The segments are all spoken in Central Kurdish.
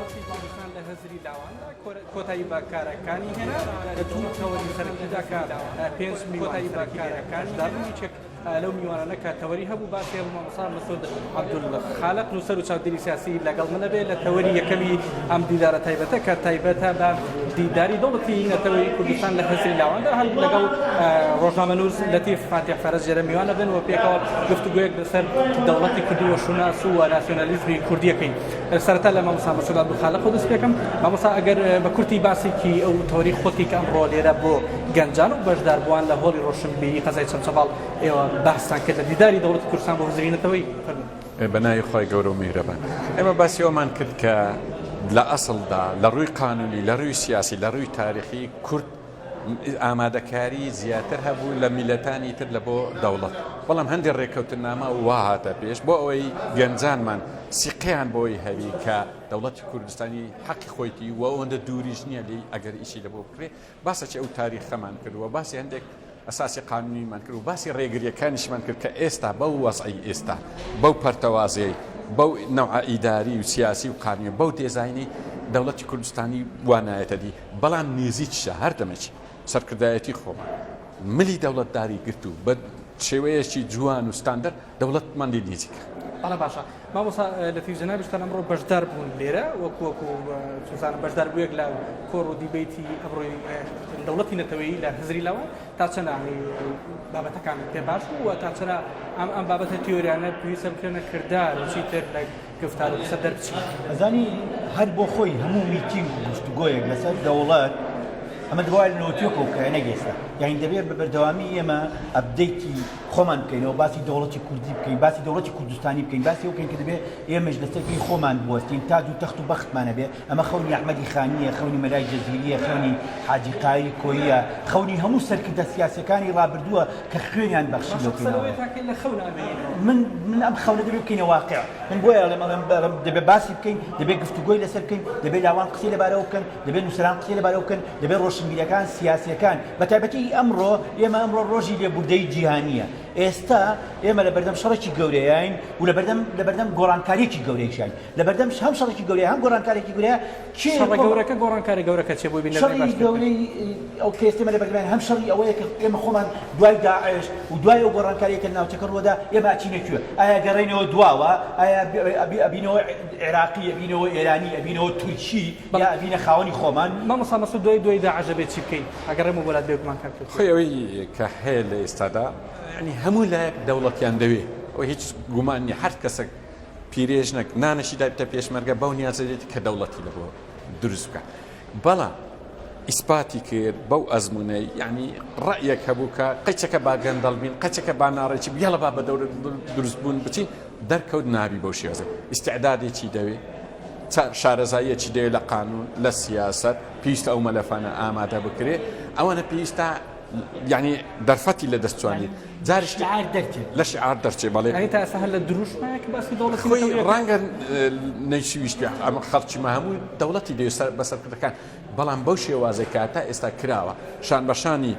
دەوڵەتی کوردستان لە هزری لاواندا کۆتایی بە کارەکانی هێنا لە دوو تەوەری سەرەکیدا کە پێنج کۆتایی بە کارەکانی هێنا. یەکێک لەو میوانانە کە تەوەری هەبوو باسی هەبوو مامۆستا مەسعود عەبدولخالق نووسەر و چاودێری سیاسی لەگەڵ منە بێ لە تەوەری یەکەمی ئەم دیدارە تایبەتە کە تایبەتە بە دیداری دەوڵەتی نەتەوەی کوردستان لە هزری لاواندا هەر لەگەڵ ڕۆژنامەنووس لەتیف فاتیح فەرەج لێرە میوانە بن و پێکەوە گفتوگۆیەک لەسەر دەوڵەتی کوردی و شوناس و ناسیۆنالیزمی کوردیەکەین. سەرەتا لە مامۆستا مەسعود عەبدولخالقەوە دەست پێکەم. مامۆستا ئەگەر بە کورتی باسێکی ئەو تەوەری خۆتی کە ئەمڕۆ لێرە بۆ گەنجان و بەشداربووان لە هۆڵی ڕۆشنبیری قەزای چەمچەماڵ ئێوە باستان کرد لە دیداری دەوڵەتی کوردستان بۆ هزری نەتەوەیی فەرموون. بە ناوی خوای گەورە و میهرەبان. ئێمە باسی ئەوەمان کرد کە لە ئەسڵدا لە ڕووی قانونی، لە ڕووی سیاسی، لە ڕووی تاریخی کورد ئامادەکاری زیاتر هەبوو لە میلەتانی تر لە بۆ دەوڵەت، بەڵام هەندێک ڕێککەوتننامە وا هاتە پێش بۆ ئەوەی گەنجانمان سیقەیان بۆی هەبی کە دەوڵەتی کوردستانی حەقی خۆیتی و ئەوەندە دووریش نییە لێی ئەگەر ئیشی لە بۆ بکرێ. باسەکی ئەو تاریخەمان کرد و باسی هەندێک ئەساسی قانونیمان کرد و باسی ڕێگریەکانیشمان کرد کە ئێستا بەو وەزعی ئێستا بەو پەرتەوازەی بەو نەوعە ئیداری و سیاسی و قانونی بەو دێزاینی دەوڵەتی کوردستانی وا نایەتە دی بەڵام نێزیکیشە هەر دەمێکی سەرکردایەتی خۆمان ملی دەوڵەتداری گرت و بە شێوەیەکی جوان و ستاندەر دەوڵەتمان لێ نێزیکە. بەڵێ باشە مامۆستا لەتیف جەنابیشتان ئەمڕۆ بەشدار بوون لێرە وەکو وەکو چوزانم بەشدار بوویەک لە کۆڕ و دیبەیتی ئەمڕۆی دەوڵەتی نەتەوەیی لە هزری لاوان تا چەند بابەتەکان پێ باش بوو و تا چەند ئەم ئەم بابەتە تیۆریانە پێویستە بکرێنە کردار و چیتر لە گفتار و قسە دەربچین. ئەزانی هەر بۆ خۆی هەموو میتینگ و گفتوگۆیەک لەسەر دەوڵەت ئەمە دەبوایە لە نەوەتیەکەوە بکرایە نەک ئێستا یانی دەبێت بە بەردەوامی ئێمە update ی خۆمان بکەینەوە باسی دەوڵەتی کوردی بکەین باسی دەوڵەتی کوردستانی بکەین باسی ئەو بکەین کە دەبێت ئێمەش لەسەر پێی خۆمان بوەستین تاج و تەخت و بەختمان هەبێ ئەمە خەونی ئەحمەدی خانییە خەونی مەلای جزیرییە خەونی حاجی قاری کۆییە خەونی هەموو سەرکردە سیاسیەکانی ڕابردووە کە خوێنیان بەخشی باشە لەو قسە لەوەیە پێناوەیە. تا کەی لە خەون ئەمێنینەوە؟ من من ئەم خەونە دەبێ بکەینە واقع من بۆیە ئەڵێم ئەڵێم ئەڵێم دەبێ باسی بکەین دەبێ گفتوگۆی لەسەر بکەین دەبێ لاوان قسەی لەبارەوە بکەن دەبێ نووسەران قسەی لەبارەوە بکەن دەبێ ڕۆشنبیرەکان سیاسیەکان بە تایبەتی ئەمڕۆ ئێمە ئەمڕۆ ڕۆژی لێبوردەیی جیهانییە ئێستا ئێمە لەبەردەم شەڕێکی گەورەیاین و لەبەردەم لەبەردەم گۆڕانکارییەکی گەورەیشاین لەبەردەم هەم شەڕێکی گەورەیە هەم گۆڕانکارێکی گەورەیە کێ شەڕە گەورەکە گۆڕانکاری گەورەکە چیە بۆی بین لە شەڕی باشتر بکەین؟ گەورەی ئەو کە ئێستا ئێمە لەبەردەمیان هەم شەڕی ئەوەیە کە ئێمە خۆمان دوای داعش و دوای ئەو گۆڕانکارییە کە لە ناوچەکە ڕووەدا ئێمە ئەچینە کوێ ئایا گەڕێینەوە دواوە ئایا ئەبینەوە عێراقی ئەبینەوە ئێرانی ئەبینەوە تورکی یا ئەبینە خاوەنی خۆمان؟ مامۆستا مەسعود دوای دوای داعش دەبێت چی بکەین؟ ئەگەڕێمەوە بۆ لات بێگومان کاک تۆفیق. خۆی ئەوەی کە هەیە لە ئێستادا یانی هەموو لایەک دەوڵەتیان دەوێ ئەوە هیچ گومان نیە هەر کەسێک پیرێژنەک نانەشی دابتە پێشمەرگە بەو نیازە دێت کە دەوڵەتی لە بۆ دروست بکە بەڵام ئیسپاتی کرد بەو ئەزمونەی یعنی ڕەیەک هەبوو کە قەچەکە با گەندەڵ بین قەچەکە با ناڕێکی بیاڵە با بە دەورە دروست بوون بچین دەرکەوت نابی بەو شێوازە ئیسعدادێکی دەوێ شارەزاییەکی دەوێت لە قانون لە سیاست پێویستە ئەو مەلەفانە ئامادە بکرێ ئەوانە پێویستە یعنی دەرفەتی لە دەست چوانی جار شعار دەرچێت لە شعار دەرچێ بەڵێ یعنی تا ئێستا هەر لە دروشمایە کە باسی دەوڵەتی خۆی نەتەوەیەکە؟ ڕەنگە نەیشویست بێ ئەمە خەڵکی مە هەموو دەوڵەتی دەوێت سەر بە سەرکردەکان بەڵام بەو شێوازەی کە تا ئێستا کراوە شان بە شانی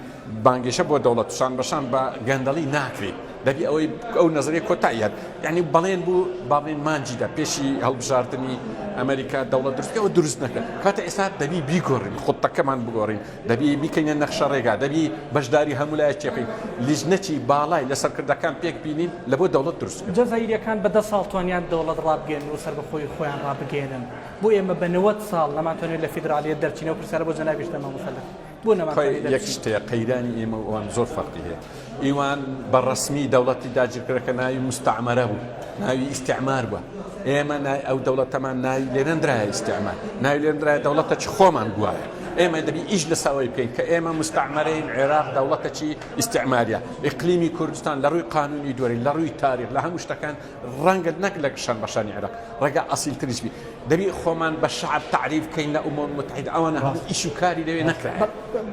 بانگێشە بۆ دەوڵەت شان بە شان بە گەندەڵی ناکرێت دەبی ئەوەی ئەو نەزەریە کۆتایی هات یعنی بەڵێن بوو با بڵێن مانجیدا پێشی هەڵبژاردنی ئەمریکا دەوڵەت دروست ئەوە دروست نەکرد کاتە ئێستا دەبی بیگۆڕین خودتەکەمان بگۆڕین دەبی بیکەینە نەخشە ڕێگا دەبی بەشداری هەموو لایەک تێبکەین لیژنەکی باڵای لە سەرکردەکان پێک بینین لە بۆ دەوڵەت دروست بکەین. جەزائیریەکان بە دە ساڵ توانیان دەوڵەت ڕابگەیەنن و سەربەخۆیی خۆیان ڕابگەیەنن بۆ ئێمە بە 90 ساڵ نەمانتوانی لە فیدراڵیەت دەرچین ئەو پرسیارە بۆ جەنابیشتە مامۆستا لەتیف. بۆ نەمانتوانی یەک دەرچین؟ شت هەیە قەیرانی ئێمە و ئەوان زۆر فەرقی هەیە ئیوان بە ڕەسمی دەوڵەتی داگیرکەرەکە ناوی مستعمرە بوو ناوی ئیستعمار بووە ئێمە ناوی ئەو دەوڵەتەمان ناوی لێنەندرایە ئیستعمار ناوی لێنرایە دەوڵەتەکی خۆمان گوایە ئێمە دەبی ئیش لەسەر ئەوەی بکەین کە ئێمە مستعمرەین عێراق دەوڵەتەکی ئیستعماریە ئیقلیمی کوردستان لە ڕووی قانونی دووری لە ڕووی تاریخ لە هەموو شتەکان ڕەنگە نەک لە شان بەشانی عێراق ڕێگا ئەسیلتریش بی دەبی خۆمان بە شەعب تەعریف کەین لە ئومەم متحدە ئەوانە هەموو ئیش و کاری لەوێ نەکرایە.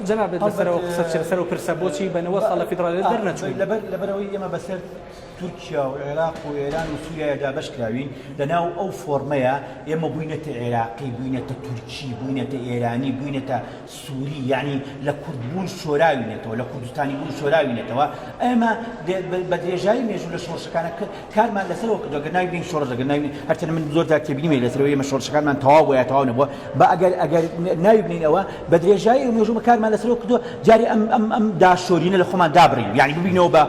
جەنابت لەسەرەوە قسە بچێ لەسەر ئەو پرسە بۆچی بە 90 ساڵ لە فیدراڵیەت دەرنەچووین؟ لەبەر لەبەرئەوەی ئێمە بەسەر. تورکیا و عێراق و ئێران و سوریایا دابەش کراوین، لە ناو ئەو فۆرمەیا ئێمە بووینەتە عێراقی، بووینەتە تورکی، بووینەتە ئێرانی، بووینەتە سوری، یانی لە کورد بوون شۆراوینەتەوە، لە کوردستانی بوون شۆراوینەتەوە. ئێمە بە درێژایی مێژوو لە شۆڕشەکانە کارمان لەسەرەوە کردووە، گەر ناوی بنێین شۆڕش، ئەگەر ناوی بنێین، هەرچەندە من زۆر جار تێبینیم هەیە لەسەرەوەی ئێمە شۆڕشەکانمان تەواو بووە یا تەواو نەبووە، با ئەگەر ئەگەر ناوی بنێین ئەوە بە درێژایی ئەو مێژوو کارمان لەسەرەوە کردووە، جارێ ئەم ئەم ئەم داشۆرینە لە خۆمان دابڕین، یانی ببینەوە بە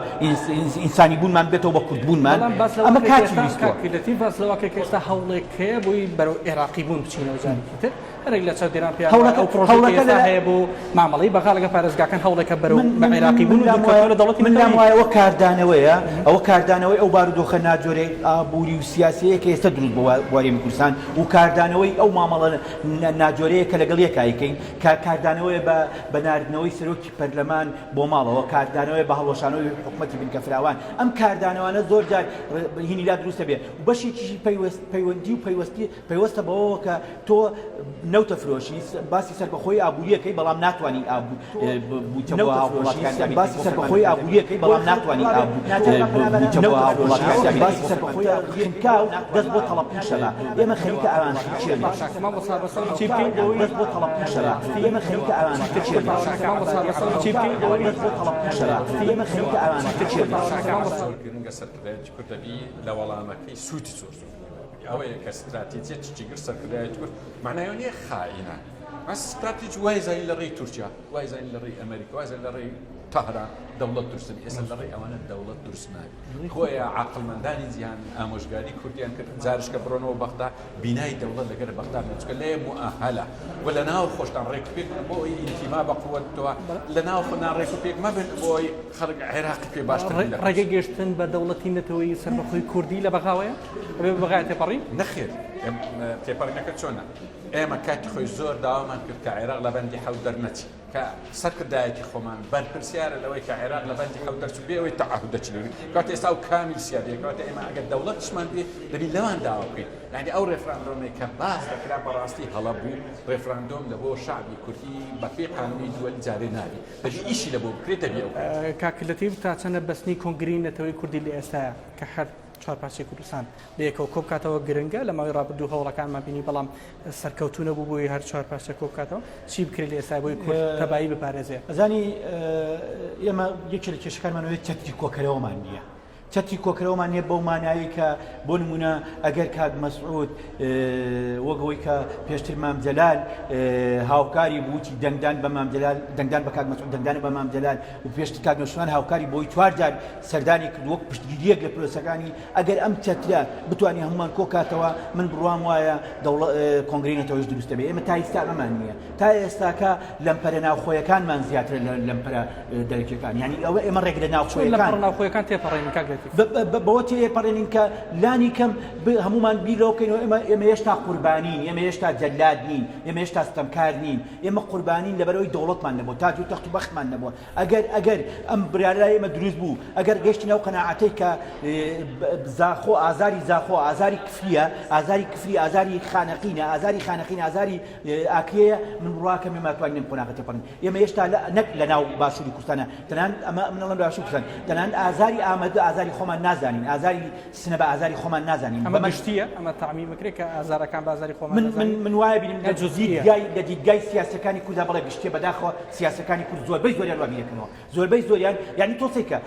ئینسانی بوونمان بێتەوە بە کورد بوونمان، بەڵام باس لەوە ئەمە کرد کە کاتی ئێستا ویستووە. کاک لەتیف باس لەوە کرد کە ئێستا هەوڵێک هەیە بۆی بەرەو عێراقی بوون بچینەوە جارێکی تر. هەرێک لە چاودێران پێیان وایە هەوڵەکە ئەو پرۆژەی کە هەوڵەکە ئێستا لە هەیە بۆ مامەڵەی بەغا لەگەڵ پارێزگاکان هەوڵێکە بەرەو من بە من من عێراقی من بوون و لام وایە دوورکەوتنەوە لە دەوڵەتی من لام نەتەوەیی. وایە ئەوە کاردانەوەیە ئەوە کاردانەوەی ئەو بارودۆخە ناجۆرەی ئابووری و سیاسیەیە کە ئێستا دروست بووە بۆ هەرێمی کوردستان و کاردانەوەی ئەو مامەڵە ناجۆرەیە کە لەگەڵ یەکا ئەیکەین کە کاردانەوەیە بە بە ناردنەوەی سەرۆکی پەرلەمان بۆ ماڵەوە کاردانەوەیە بە هەڵوەشانەوەی حکومەتی بنکە فراوان ئەم کاردانەوانە زۆر جار هینی لا دروست دەبێ و بەشێکیشی پەیوەست پەیوەندی و پەیوەستی پەیوەستە بەوەوە کە تۆ نەوتە فرۆشی باسی سەربەخۆی ئابووریەکەی بەڵام ناتوانانی بودجە بۆ هاووڵاتیان دابین باسی سەربەخۆی ئابووریەکەی بەڵام ناتوانانی بودجە بۆ هاووڵاتیان دابین باسی سەربەخۆی خنکا و دەست بۆ تەڵەپوشەبا ئێمە خەریکە ئەوان خچێن چی بکەین دەست بۆ تەڵەپوشەبا ئێمە خەریکە ئەوان خچێن دەست بۆ تەڵەپوشەبا ئێمە خەریکە ئەوان خچێن گرنگە سەرکردایەتی کورد دەبی لە وەڵامەکەی سوودی زۆر زۆر ئەوەیە کە ستراتیجیەتی جێگر سەرکردایەتی کورد معنای ئەوە نییە خائینە بەس ستراتیج وای زانی لە ڕێی تورکیا وای زانی لە ڕێی ئەمریکا وای زانی لە ڕێی تەهران دەوڵەت دروست بی ئێستا لە ڕێی ئەوانە دەوڵەت دروست نابی بۆیە عەقڵمەندانی جیهان ئامۆژگاری کوردیان کرد جارش کە بڕۆنەوە بەغدا بینای دەوڵەت لەگەر بەغدا بن چونکە لێ موئەهەلە و لە ناو خۆشتان ڕێک و پێک بن بۆ ئەوەی ئینتیما بە قووەتەوە لە ناو خۆتان ڕێک و پێک مەبن بۆ ئەوەی خەڵک عێراقی پێ باشتر بن لە ڕێگەی گەشتن بە دەوڵەتی نەتەوەیی سەربەخۆی کوردی لە بەغاوەیە؟ ئەبێ بە بەغایا تێپەڕین؟ نەخێر تێپەڕینەکە چۆنە؟ ئێمە کاتی خۆی زۆر داوامان کرد کە عێراق لە بەندی حەوت دەرنەچی کە سەرکردایەتی خۆمان بەرپرسیارە لەوەی کە عێراق لە بەندی حەوت دەرچوو بێ ئەوەی تەعەهودەچی لێ کاتێ ئێستا ئەو کامیل سیادەیە کاتێ ئێمە ئەگەر دەوڵەتیشمان بێ دەبی لەوان داوا بکەین یعنی ئەو ڕێفراندۆمەی کە باس دەکرا بەڕاستی هەڵە بوو ڕێفراندۆم لە بۆ شعبی کوردی بەپێی قانونی دووەلی جارێ نابی دەبی ئیشی لە بۆ بکرێت دەبی ئەو کاک لەتیف تا چەندە بەستنی کۆنگرەی نەتەوەی کوردی لە ئێستایا کە هەر چوارپارچەی کوردستان بەیەکەوە کۆبکاتەوە گرنگە لە ماوەی ڕابردوو هەوڵەکانمان بینی بەڵام سەرکەوتوو نەبوو بۆی هەر چوار پارچە کۆبکاتەوە چی بکرێت لە ئێستا بۆی کورد تەبایی بپارێزێ؟ ئەزانی ئێمە یەکێ لە کێشەکانمان ئەوەیە چەتری کۆکەرەوەمان نییە چەتری کۆکەرەوەمان نییە بەو مانایەی کە بۆ نمونە ئەگەر کاک مەسعود وەک ئەوەی کە پێشتر مام جەلال هاوکاری بووتی دەنگدان بە مام جەلال دەنگدان بە کاک مەسعود دەنگدانە بە مام جەلال و پێشتر کاک نەوشیروان هاوکاری بۆی چوار جار سەردانی کرد وەک پشتگیریەک لە پرۆسەکانی، ئەگەر ئەم چەترە بتوانێ هەموومان کۆکاتەوە من بڕوام وایە دەوڵە کۆنگرەی نەتەوەیش دروست دەبێت، ئێمە تا ئیستا ئەمەمان نییە، تا ئێستاکە لەمپەرە ناوخۆیەکانمان زیاترە لە لەمپەرە دەرەکیەکان، یانی ئەوە ئێمە ڕێگرە چۆن ناوخۆیەکان لەمپەڕە ناوخۆیەکان تێپەڕێنین کاک لەتیف؟ بەوە تێپەڕێنین کە لانی کەم هەموومان بیر لەوە بکەینەوە ئێمە ئێمە هێشتا قوربانین، ئێمە هێشتا جەلاد نین، ئێمە هێشتا ستەمکار نین، ئێمە قوربانین لەبەرئەوەی دەوڵەتمان نەبووە، تاج و تەخت و بەختمان نەبووە، ئەگەر ئەگەر ئەم بڕیارە لای ئێمە دروست بوو، ئەگەر گەیشتینە ئەو قەناعەتەی کە زاخۆ ئازاری زاخۆ ئازاری کفریە، ئازاری کفری ئازاری خانەقینە، ئازاری خانەقین ئازاری ئاکرێیە، من بڕواکەم ئێمە ئەتوانین ئەم قۆناغە تێپەڕین. ئێمە هێشتا لە نەک لە ناو باشووری کوردستانە، تەنانەت ئەمە من ئەڵێم لە باشووری کوردستان، تەنانەت ئازاری ئامەد ئازاری خۆمان نازانین، ئازاری سنە بە ئازاری خۆمان نازانین. ئەمە گشتییە؟ ئەمە تەعمیم بکرێت کە ئازارەکان بە ئازاری خۆمان من نازانین؟ من من وایە بینم لە یان جزئییە؟ دیدگای لە دیدگای سیاسیەکانی کورددا بەڵێ گشتیە بەداخەوە سیاسەکانی کورد زۆربەی زۆریان وا بیرەکەنەوە زۆربەی زۆریان یعنی تۆ سەیکە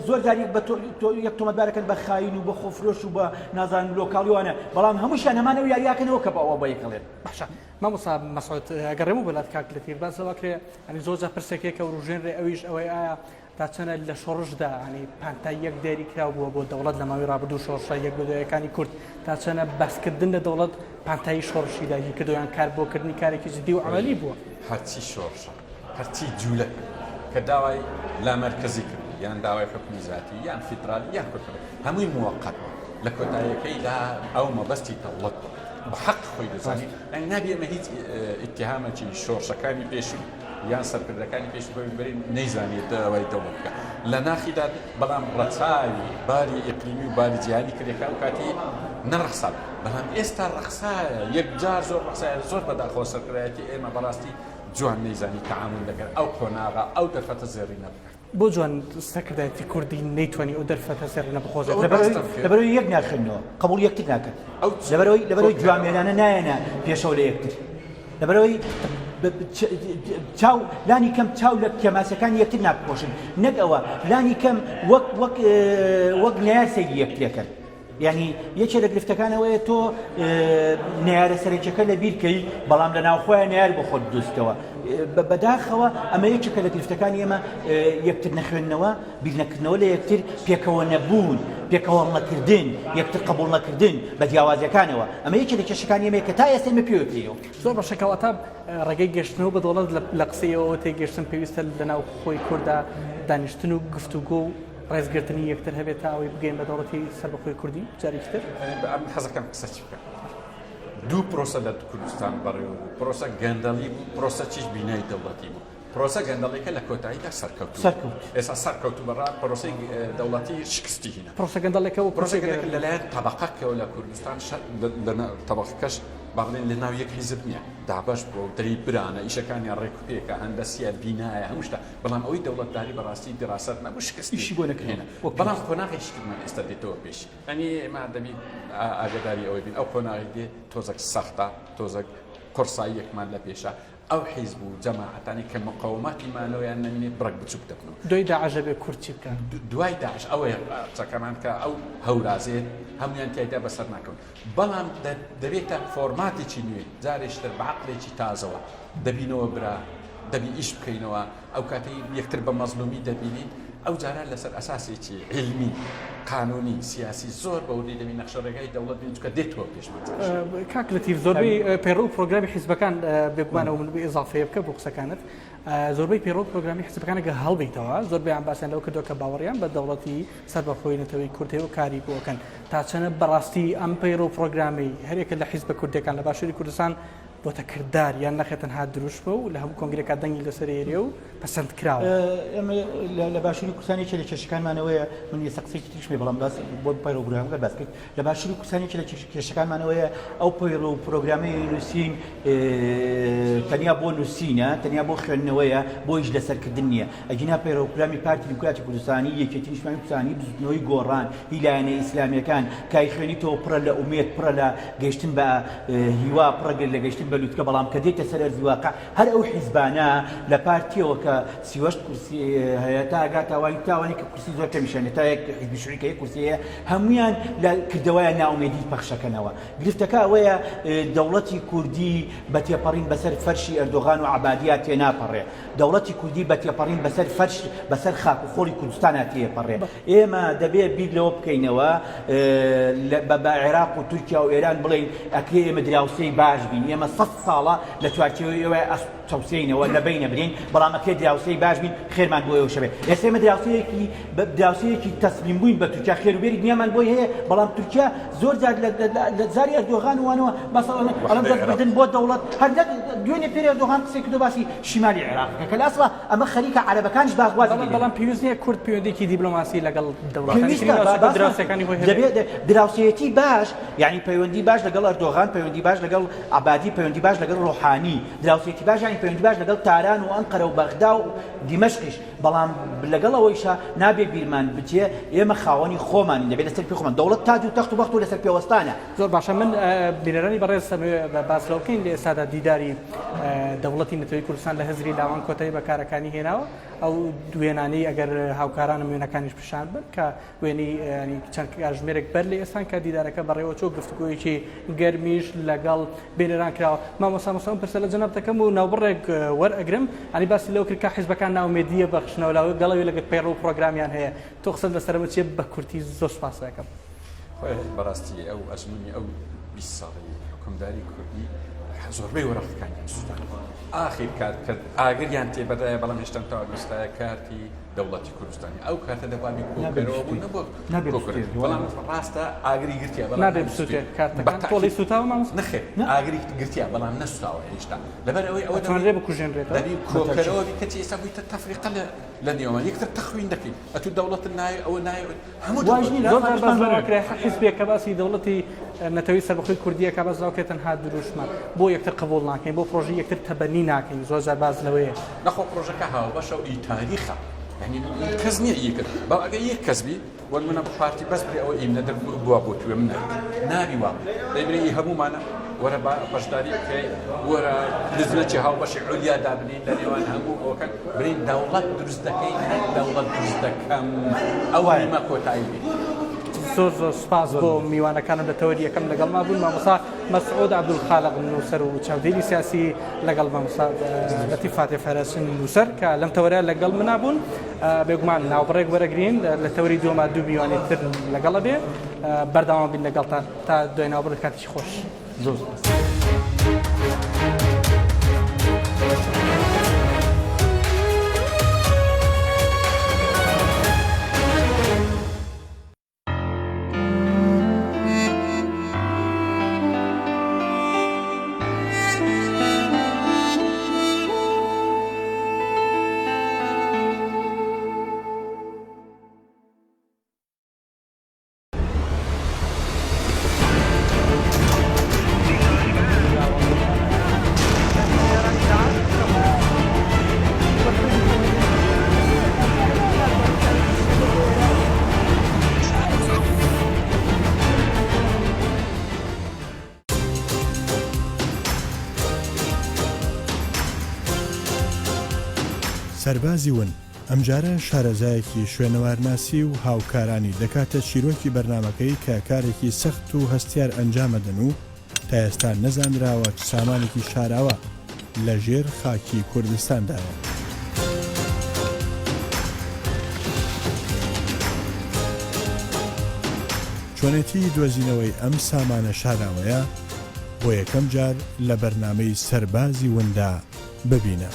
زۆر جار یەک بە تۆ یەک تۆمەتبارەکەن بە خاین و بە خۆفرۆش و بە نازانم لۆکاڵی وانە بەڵام هەمووشیان هەمان ئەو یاریاکەنەوە کە بە ئەوە بە یەکەڵێن باشە مامۆستا مەسعود ئەگەڕێمەوە بۆ لات کاک لەتیف باس لەوە کرێ یعنی زۆر جار پرسێک هەیە کە وروژێنرێ ئەویش ئەوەی ئایا تا چەنە لە شۆڕشدا ینی پانتایی یەک دیاری کراو بووە بۆ دەوڵەت لە ماوەی ڕابردوو شۆڕشە یەک بەدوایەکانی کورد تا چەنە باسکردن لە دەوڵەت پانتایی شۆڕشی داگیر کردو یان کار بۆ کردنی کارێکی جدی و عەمەلی بووە. هەرچی شۆڕشە هەرچی جولە کرد کە داوای لامەرکەزی کرد یان داوای حوکمی زاتی یان فیدرالی یان کۆتەڵی هەمووی موەقەت بوو لە کۆتاییەکەیدا ئەو مەبەستی دەوڵەت بوو بە حەق خۆی دەزانی یانی نابی ئێمە هیچ ئیتیهامێکی شۆڕشەکانی پێشوو یان سەرکردەکانی پێشوو بەوی بەرین نەیزانیە داوای دەوڵەت بکە لە ناخیدا بەڵام ڕەچاوی باری ئیقلیمی و باری جیهانی کردێکا و کاتی نەڕەخسا بەڵام ئێستا ڕەخسایە یەکجار زۆر ڕەخسایە زۆر بەداخەوە سەرکردایەتی ئێمە بەڕاستی جوان نەیزانی تەعامول لەگەر ئەو قۆناغە ئەو دەرفەتە زێڕینە بکات. بۆ جوان سەرکردایەتی کوردی نەیتوانی ئەو دەرفەتە زێڕینە بقۆزێتەوە؟ لەبەرئەوەی یەک ناخوێننەوە، قبوڵی یەکتر ناکەن. لەبەرئەوەی لەبەرئەوەی جوامێرانە نایەنە پێشەوە لە یەکتر. لەبەرئەوەی چاو لانی کەم چاو لە کێماسیەکانی یەکتر ناپۆشن. نەک ئەوە لانی کەم وەک وەک وەک نەیار سەیری یەکترەکەن. یانی یەکێ لە گرفتەکان ئەوەیە تۆ نەیارە سەرەکیەکە لە بیر کەی بەڵام لە ناوخۆیان نەیار بۆ خۆت بدۆزیتەوە بەداخەوە ئەمە یەکێکە لە گرفتەکانی ئێمە یەکتر نەخوێندنەوە بیرنەکردنەوە لە یەکتر پێکەوە نەبوون پێکەوە نەکردن یەکتر قبول نەکردن بە جیاوازیەکانەوە ئەمە یەکێ لە کێشەکانی ئێمە کە تا ئێستا ئێمە پێوە زۆر باشە کەواتە ڕێگەی گەشتنەوە بە دەوڵەت لە قسەی ئەوەوە تێگەشتن پێویستە لە ناو خۆی کووردا دانیشتن و گفتوگۆ و ڕێزگرتنی یەکتر هەبێت تا ئەوەی بگەین بە دەوڵەتی سەربەخۆی کوردی جارێکی تر. ئەمن حەزەکەم قسە چی بکەم دوو پرۆسە لە کوردستان بەڕێوە بوو پرۆسە گەندەڵی بوو پرۆسە چیش بینای دەوڵەتی بوو پرۆسە گەندەڵیەکە لە کۆتاییدا سەرکەوتوو سەرکەوت ئێستا سەرکەوتوو بەڕا پرۆسەی دەوڵەتی شکستی هینا پرۆسە گەندەڵیەکە وەکو پرۆسە گەندەڵیەکە لەلایەن تەبەقەکەوە لە کوردستان تەبەقەکەش با بڵێین لە ناو یەک حیزب نییە دابەش بووە و دەی برانە ئیشەکانیان ڕێک و پێکە هەندەسیە بینایە هەموو شتە بەڵام ئەوەی دەوڵەتداری بەڕاستی دیڕاسەت نەبوو شکستی ئیشی بۆ نەکرێنە وەک بەڵام قۆناغێکی ترمان ئێستا دێتەوە پێش یانی ئێمە دەبی ئاگاداری ئەوەی بین ئەو قۆناغی دێ تۆزەک سەختە تۆزەک قورساییەکمان لە پێشە ئەو حیزب و جەماعەتانی کە مقاوماتی مانەوەیان نەمینێ بڕێک بچوک دەبنەوە. دوای داعش دەبێ کورد چی بکا؟ دوای داعش ئەوەیە قسەکەمان کە ئەو هەورازەیە هەموویان تیایدا بەسەر ناکەون بەڵام دەبێتە فۆرماتێکی نوێ جارێکی تر بە عەقڵێکی تازەوە دەبینەوە برا دەبی ئیش بکەینەوە ئەو کاتەی یەکتر بە مەزلومی دەبینین ئەو جارە لەسەر ئەساسێکی عیلمی قانونی سیاسی زۆر بەوردی دەبی نەخشە ڕێگای دەوڵەت بین چونکە دێتەوە پێشمان. کاک لەتیف زۆربەی پەیڕەو و پرۆگرامی حیزبەکان بێگومانەوە من ئیزافەیە بکە بۆ قسەکانت زۆربەی پەیڕەو و پرۆگرامی حیزبەکان گە هەڵبیتەوە زۆربەیان باسیان لەوە کردووە کە باوەڕیان بە دەوڵەتی سەربەخۆی نەتەوەی کورد هەیە و کاری بۆ ئەکەن تا چەنە بەڕاستی ئەم پەیڕەو و پرۆگرامەی هەرێکە لە حیزبە کوردەکان لە باشووری کوردستان بۆتە کردار یان نەخێر تەنها دروشمە و لە هەموو کۆنگرێکا دەنگی لەسەر ئێرێ و پەسەند کراوە. ئێمە لە باشووری کوردستان یەکێ لە کێشەکانمان ئەوەیە، من ئێستا قسەیەکی تریشم هەیە بەڵام باس بۆ پەیڕەو پرۆگرامەکە باس کرد، لە باشووری کوردستان یەکێ لە کێشەکانمان ئەوەیە ئەو پەیڕەو پرۆگرامەی نووسین تەنیا بۆ نووسینە، تەنیا بۆ خوێندنەوەیە، بۆ ئیش لەسەرکردن نییە. ئەگینا پەیڕەو پرۆگرامی پارتی دیموکراتی کوردستانی، یەکێتی نیشتمانی کوردستانی، بزووتنەوەی گۆڕان، هی لایەنە ئیسلامییەکان، کە ئەیخوێنیتەوە پڕە لە ئومێد، پڕە لە گەیشتن بە هیوا، پڕە لە گەیشتن بە لوتکە، بەڵام کە دێیتە سەر ئەرزی واقع هەر ئەو حیزبانە لە پارتییەوە کە 38 کورسی هەیە تا ئەگاتە ئەوانی تا ئەوانەی کە کورسی زۆر کەمیشیان هەیە تا یەک حیزبی شوعی کە یەک کورسی هەیە هەموویان لە کردەوەیان نائومێدی پەخشەکەنەوە. گرفتەکە ئەوەیە دەوڵەتی کوردی بە تێپەڕین بەسەر فەرشی ئەردۆغان و عەبادیا تێناپەڕێ. دەوڵەتی کوردی بە تێپەڕین بەسەر فەرش بەسەر خاک و خۆڵی کوردستانا تێپەڕێ. ئێمە دەبێ بیر لەوە بکەینەوە بە عێراق و تورکیا و ئێران بڵێین ئەکرێ ئێمە دراوسێی باش بین، ئێمە سەت ساڵە لە چوارچێوەی ئێوە ئەچەوسێینەوە لەبەین ئەبرێین، بەڵام ئەکرێ دراوسێی باش بین خێرمان بۆ ئێوەش هەبێ. ئێستا ئێمە دراوسێیەکی دراوسێیەکی تەسلیم بووین بە تورکیا، خێر و بێری دنیامان بۆی هەیە، بەڵام تورکیا زۆر جار لە زاری ئەردۆغان و وانەوە باس ئەڵێن دەستبردن بۆ دەوڵەت هەر نەک دوێنێ پێر ئەردۆغان قسەی کردو باسی شیمالی عێراق کە لە ئەسڵا ئەمە خەریکە عەرەبەکانیش باس وازی بەڵام بەڵام پێویست نییە کورد پەیوەندیی دیبلۆماسی لەگەڵ دەوڵەتانی تری ناوچەکە و دراوسێکانی خۆی هەبێت؟ دەبێت دراوسێیەتی باش یانی پەیوەندی باش لەگەڵ ئەردۆغان پەیوەندی باش لەگەڵ عەبادی پەیوەندی باش لەگەڵ ڕۆحانی دراوسێتی باش یانی پەیوەندی باش لەگەڵ تاران و ئەنقەرە و بەغدا و دیمەشقیش بەڵام لەگەڵ ئەوەیشا نابێ بیرمان بچێ ئێمە خاوەنی خۆمانین دەبێ لەسەر پێ خۆمان دەوڵەت تاج و تەخت و بەخت و لەسەر پێوەستانە. زۆر باشە من بینەرانی بەڕێز ئەمەوێ باس لەوە بکەین لە ئێستادا دیداری دەوڵەتی نەتەوەی کوردستان لە هزری لاوان کۆتایی بە کارەکانی هێناوە ئەو وێنانەی ئەگەر هاوکارانم وێنەکانیش پیشان بن کە وێنەی چەند کاژمێرێک بەر لە ئێستان کە دیدارەکە بەڕێوە چۆ گفتوگۆیەکی گەرمیش لەگەڵ بینەران کراوە مامۆستا مۆسا ئەم پرسە لە جەناب دەکەم و ناوبڕێک وەرئەگرم ئەنی باسی لەوە کرد کە حیزبەکان ناومێدیە بەخشنەوە لەگەڵەوەی لەگەڵ پەیڕەو و پرۆگرامیان هەیە تۆ قسەت لەسەر ئەمە چیە بە کورتی زۆر سوپاس دەکەم. خۆی بەڕاستی ئەو ئەزمونی ئەو 20 ساڵەی حکومداری کوردی زۆربەی وەرەقەکانیان سوتان ئاخیر کات کە ئاگریان تێبەردایە بەڵام هێشتا تەواو نووسرایە کارتی دەوڵەتی کوردستانی ئەو کاتە دەبا کۆکەرەوە بوو نەبوو بەڵام ڕاستە ئاگری گرتیا بەڵام نابێ بسووتێ کارتەکان تۆڵی سووتاوە مامۆستا نەخێر ئاگری گرتیا بەڵام نەسوتاوە هێشتا لەبەر ئەوەی ئەوە دەتوانرێ بکوژێنرێتەوە دەبی کۆکەرەوە بی کەچی ئێستا بوویتە تەفریقە لە لە نێوان یەکتر تەخوین دەکەین ئەتوو دەوڵەتت ناوێ ئەوە ناوێ هەموو واش نییە زۆر جار باس لەوە کرا حیزبێک کە باسی دەوڵەتی نەتەوەی سەربەخۆی کوردییە کە باس لەوە کرێت تەنها دروشمە بۆ یەکتر قبوڵ ناکەین بۆ پرۆژەی یەکتر تەبەنی ناکەین زۆر جار باس لەوەیە نەخۆ پرۆژەکە هاوبەشە و ئی تاریخە. یعنی کەس نییە ئی کرد بەڵ ئەگە یەک کەس بی وەن منە پارتی بەس برێ ئەوە ئیم نەدر بووە بۆ توێ من نابی وا دەی برێ ئی هەموومانە وەرە با بەشداری بکەی وەرە لجنەکی هاوبەشی عولیا دابنین لە نێوان هەموو ئەوەکان برین دەوڵەت دروست دەکەین نەک دەوڵەت دروست دەکەم ئەو نیمە کۆتایی بێ. زۆر زۆر سوپاس بۆ میوانەکانم لە تەوەری یەکەم لەگەڵما بوون مامۆستا مەسعود عەبدولخالق نووسەر و چاودێری سیاسی لەگەڵ مامۆستا لەتیف فاتێ فەرەج نووسەر کە لەم تەوەرە لەگەڵ منا بوون بێگومان ناوبڕێک وەرەگرین لە تەوەری دووەما دوو میوانی تر لەگەڵە بێ بەردەوام بین لەگەڵتان تا دوای ناوبڕ کاتێکی خۆش. زۆر سوپاس. سەربازی ون، ئەمجارە شارەزایەکی شوێنەوارناسی و هاوکارانی دەکاتە چیرۆکی بەرنامەکەی کە کارێکی سەخت و هەستیار ئەنجامەدەن و تا ئێستا نەزانراوە چ سامانێکی شاراوە لە ژێر خاکی کوردستاندایە. چۆنێتی دۆزینەوەی ئەم سامانە شاراوەیە بۆ یەکەم جار لە بەرنامەی سەربازی وندا ببینە.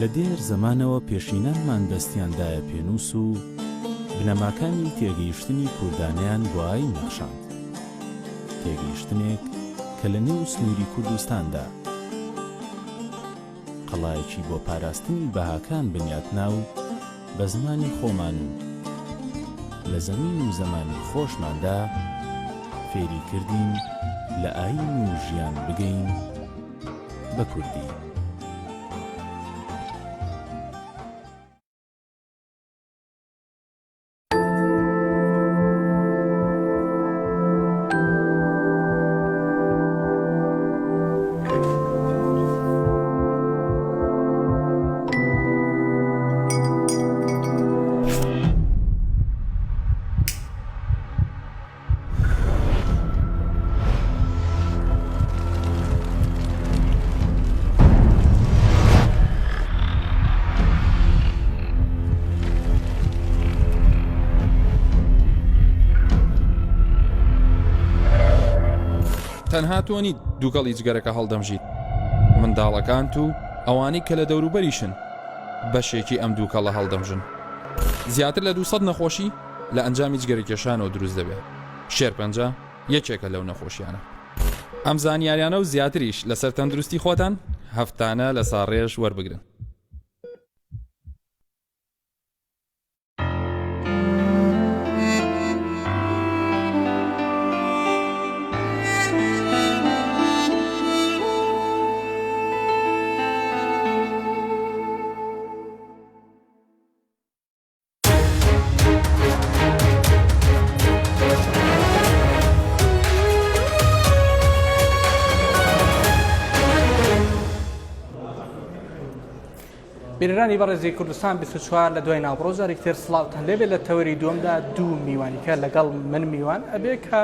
لە دێر زەمانەوە پێشینانمان دەستیان دایە پێنووس و بنەماکانی تێگەیشتنی کوردانەیان بۆ ئایین نەخشاند. تێگەیشتنێک کە لە نێو سنووری کوردستاندا قەڵایەکی بۆ پاراستنی بەهاکان بنیاتنا و بە زمانی خۆمان و لە زەمین و زەمانی خۆشماندا فێری کردین لە ئایین و ژیان بگەین بە کوردی. تەنها تۆ نیت دووکەڵی جگەرەکە هەڵدەمژیت، منداڵەکانت و ئەوانەی کە لە دەوروبەریشن بەشێکی ئەم دووکەڵە هەڵدەمژن. زیاتر لە 200 نەخۆشی لە ئەنجامی جگەرەکێشانەوە دروست دەبێت، شێرپەنجە یەکێکە لەو نەخۆشیانە. ئەم زانیاریانە و زیاتریش لەسەر تەندروستی خۆتان هەفتانە لە ساڕێژ وەربگرن. بینەرانی بەڕێزی کوردستان 24 لە دوای ناوبڕۆ جارێکتر سڵاوتان لێبێت لە تەوەری دووەمدا دوو میوانیکە لەگەڵ من میوان ئەبێ کە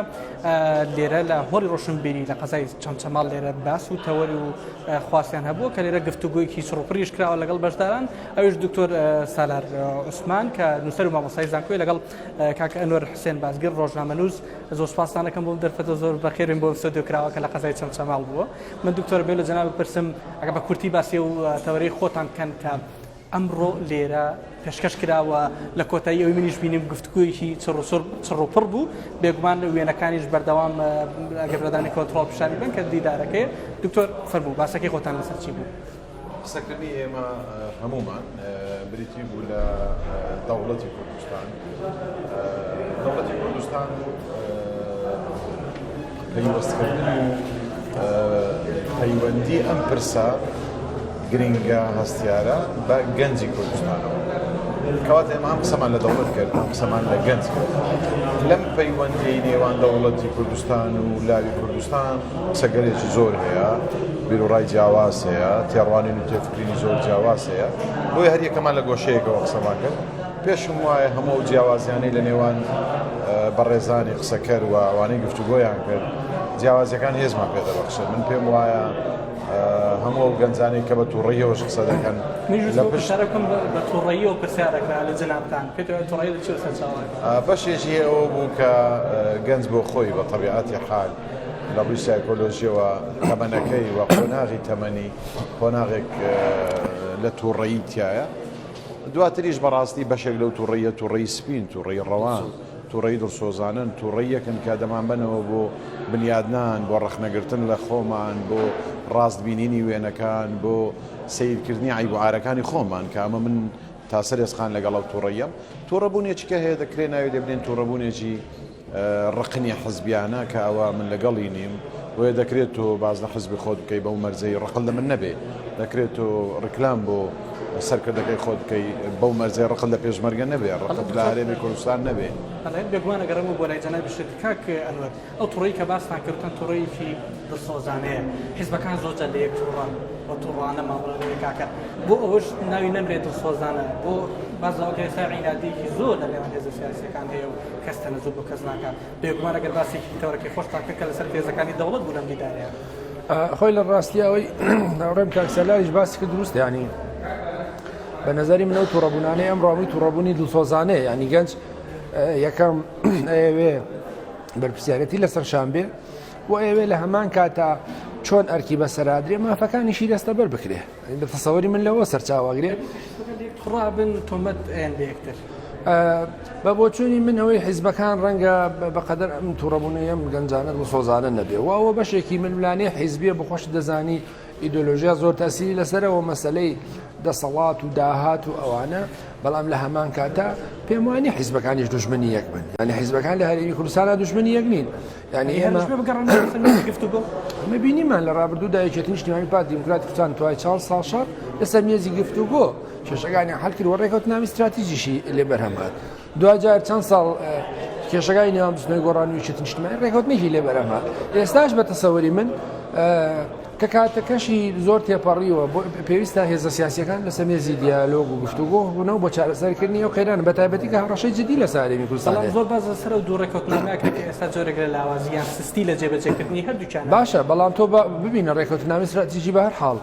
لێرە لە هۆڵی ڕۆشنبیری لە قەزای چەمچەماڵ لێرە باس و تەوەری و خواستیان هەبووە کە لێرە گفتوگۆیەکی چڕوپڕیش کراوە لەگەڵ بەشداران ئەویش دکتۆر سالار عوسمان کە نووسەر و مامۆستای زانکۆی لەگەڵ کاک ئەنوەر حوسێن بازگر ڕۆژنامەنووس زۆر سپاستان ئەکەم بۆم دەرفەتە زۆر بەخێربێن بۆ ستۆدیۆ کراوە کە لە قەزای چەمچەماڵ بووە من دکتۆر بێ لە جەناب بپرسم ئەگە بە کورتی باسی و تەوەرەی خۆتان بکەن کە ئەمڕۆ لێرە پێشکەش کراوە لە کۆتایی ئەوی منیش بینیم گفتگویەکی چڕ و پڕ بوو بێگومان وێنەکانیش بەردەوام ئەگەر بەدانی کۆنترۆڵ پیشانی بن کە دیدارەکەی دکتۆر فەرموو باسەکەی خۆتان لەسەر چی بوو؟ قسەکردنی ئێمە هەموومان بریتی بوو لە دەوڵەتی کوردستان. دەوڵەتی کوردستان و. پەیوەستکردن و پەیوەندی ئەم پرسە گرنگە هەستیارە بە گەنجی کوردستانەوە. کەواتە ئێمە ئەم قسەمان لە دەوڵەت کرد، ئەم قسەمان لە گەنج کرد. لەم پەیوەندیی نێوان دەوڵەتی کوردستان و لاوی کوردستان قسەگەلێکی زۆر هەیە، بیروڕای جیاواز هەیە، تێڕوانین و تێفکرینی زۆر جیاواز هەیە. بۆیە هەر یەکەمان لە گۆشەیەکەوە قسەمان کرد. پێشم وایە هەموو ئەو جیاوازیانەی لە نێوان بەڕێزانی قسەکەر و ئەوانەی گفتوگۆیان کرد، جیاوازیەکان هێزمان پێ دەبەخشێت. من پێم وایە هەموو ئەو گەنجانەی کە بە تووڕەییەوەش قسە دەکەن لە پشت بە تووڕەییەوە پرسیارەکە لە جەنابتان پێت وایە تووڕەیی لە چیەوە سەرچاوە بەشێکی ئەوە بوو کە گەنج بۆ خۆی بە تەبیعەتی حال لە ڕووی سایکۆلۆژیەوە تەمەنەکەی و قۆناغی تەمەنی قۆناغێک لە تووڕەیی تایە دواتریش بەڕاستی بەشێک لەو تووڕەیە تووڕەی سپین تووڕەی ڕەوان تووڕەی دڵسۆزانەن تووڕەیەکن کە دەمانبەنەوە بۆ بنیادنان بۆ ڕەخنەگرتن لە خۆمان بۆ ڕاست بینینی وێنەکان بۆ سەیرکردنی عەیب و عارەکانی خۆمان کە ئەمە من تا سەر ئێسقان لەگەڵ ئەو تووڕەیەم تووڕەبوونێکی کە هەیە دەکرێت ناوی لێ بنێن تووڕەبوونێکی ڕقنی حزبیانە کە ئەوە من لەگەڵی نیم بۆیە دەکرێت تۆ باز لە حزبی خۆت بکەی بەو مەرجەی ڕقل لە من نەبێ دەکرێت تۆ ڕیکلام بۆ سەرکردەکەی خۆت بکەی بەو مەرجەی ڕقل لە پێشمەرگە نەبێ ڕقت لە هەرێمی کوردستان نەبێ. بەڵێ بێگومان ئەگەڕێمەوە بۆ لای جەنابیشت کاک ئەنوەر ئەو توڕەیی کە باستان کرد وتان توڕەیەکی دڵسۆزانەیە حیزبەکان زۆر جار لە یەک توڕەن و توڕانە مامەڵە لەگەڵ یەک ئەکەن بۆ ئەوەش ناوی نەنرێت دڵسۆزانە بۆ باس لەوە کە ئێستا عینادیەکی زۆر لە نێوان هێزە سیاسیەکان هەیە و کەس تەنەزول بۆ کەس ناکات بێگومان ئەگەر باسێکی تەوەرەکەی خۆشتان کرد کە لەسەر تێزەکانی دەوڵەت بوو لەم دیدارەیە. خۆی لە ڕاستی ئەوەی هاوڕێم کاک سەلاریش باسی کرد دروستە یانی بە نظری من ئەو توڕەبوونانەی ئەمڕۆ هەمووی توڕەبوونی دڵسۆزانەیە یانی گەنج یەکەم ئەیەوێ بەرپرسیارەتی لەسەر شان بێ و ئەیەوێ لە هەمان کاتا چۆن ئەرکی بەسەرادرێ مافەکانیشی دەستەبەر بکرێ بە تەسەوەری من لەوە سەرچاوەگرێ ڕابن تۆمەت ئەیان بە یەکتر. بە بۆچوونی من ئەوەی حیزبەکان ڕەنگە بەقەدەر ئەم تووڕەبوونەی ئەم گەنجانە دڵسۆزانە نەبێ و ئەوە بەشێکی ململانێ حیزبیە بە خۆشت دەزانی ئیدۆلۆژیا زۆر تەسیری لەسەرەوە مەسلەی دەسەڵات و داهات و ئەوانە بەڵام لە هەمان کاتا پێم وانی حیزبەکانیش دژمنی یەک بن یعنی حیزبەکان لە هەرێمی کوردستانە دژمنی یەک نین یعنی ئێمە گفتوگۆ ئەمە بینیمان لە ڕابردوودا یەکێتی نیشتیمانی پارتی دیموکراتی کوردستان توای چاڵ ساڵ شەڕ لەسەر مێزی گفتوگۆ کێشەکانیان حل کرد و ڕێکەوتنامی استراتیژیشی لێ بەرهەم هات دواجار چەند ساڵ کێشەکانی نێوان بزوتنەوەی گۆڕان و یەکێتی نیشتمانی ڕێکەوتنێکی لێ بەرهەم هات ئێستاش بە تەسەوری من کە کاتەکەشی زۆر تێپەڕیوە پێویستە هێزە سیاسیەکان لەسەر مێزی دیالۆگ و گفتوگۆ بوونەوە بۆ چارەسەرکردنی ئەو قەیرانە بە تایبەتی کە هەڕەشەی جدی لەسەر هەرێمی کوردستان بەڵام زۆر باس لەسەر ئەو دوو ڕێکەوتنامەیە کرا کە ئێستا جۆرێک لە لاوازی یان سستی لە جێبەجێکردنی هەردووکیان باشە بەڵام تۆ ببینە ڕێکەوتنامەی ستراتیژی بە هەر حاڵ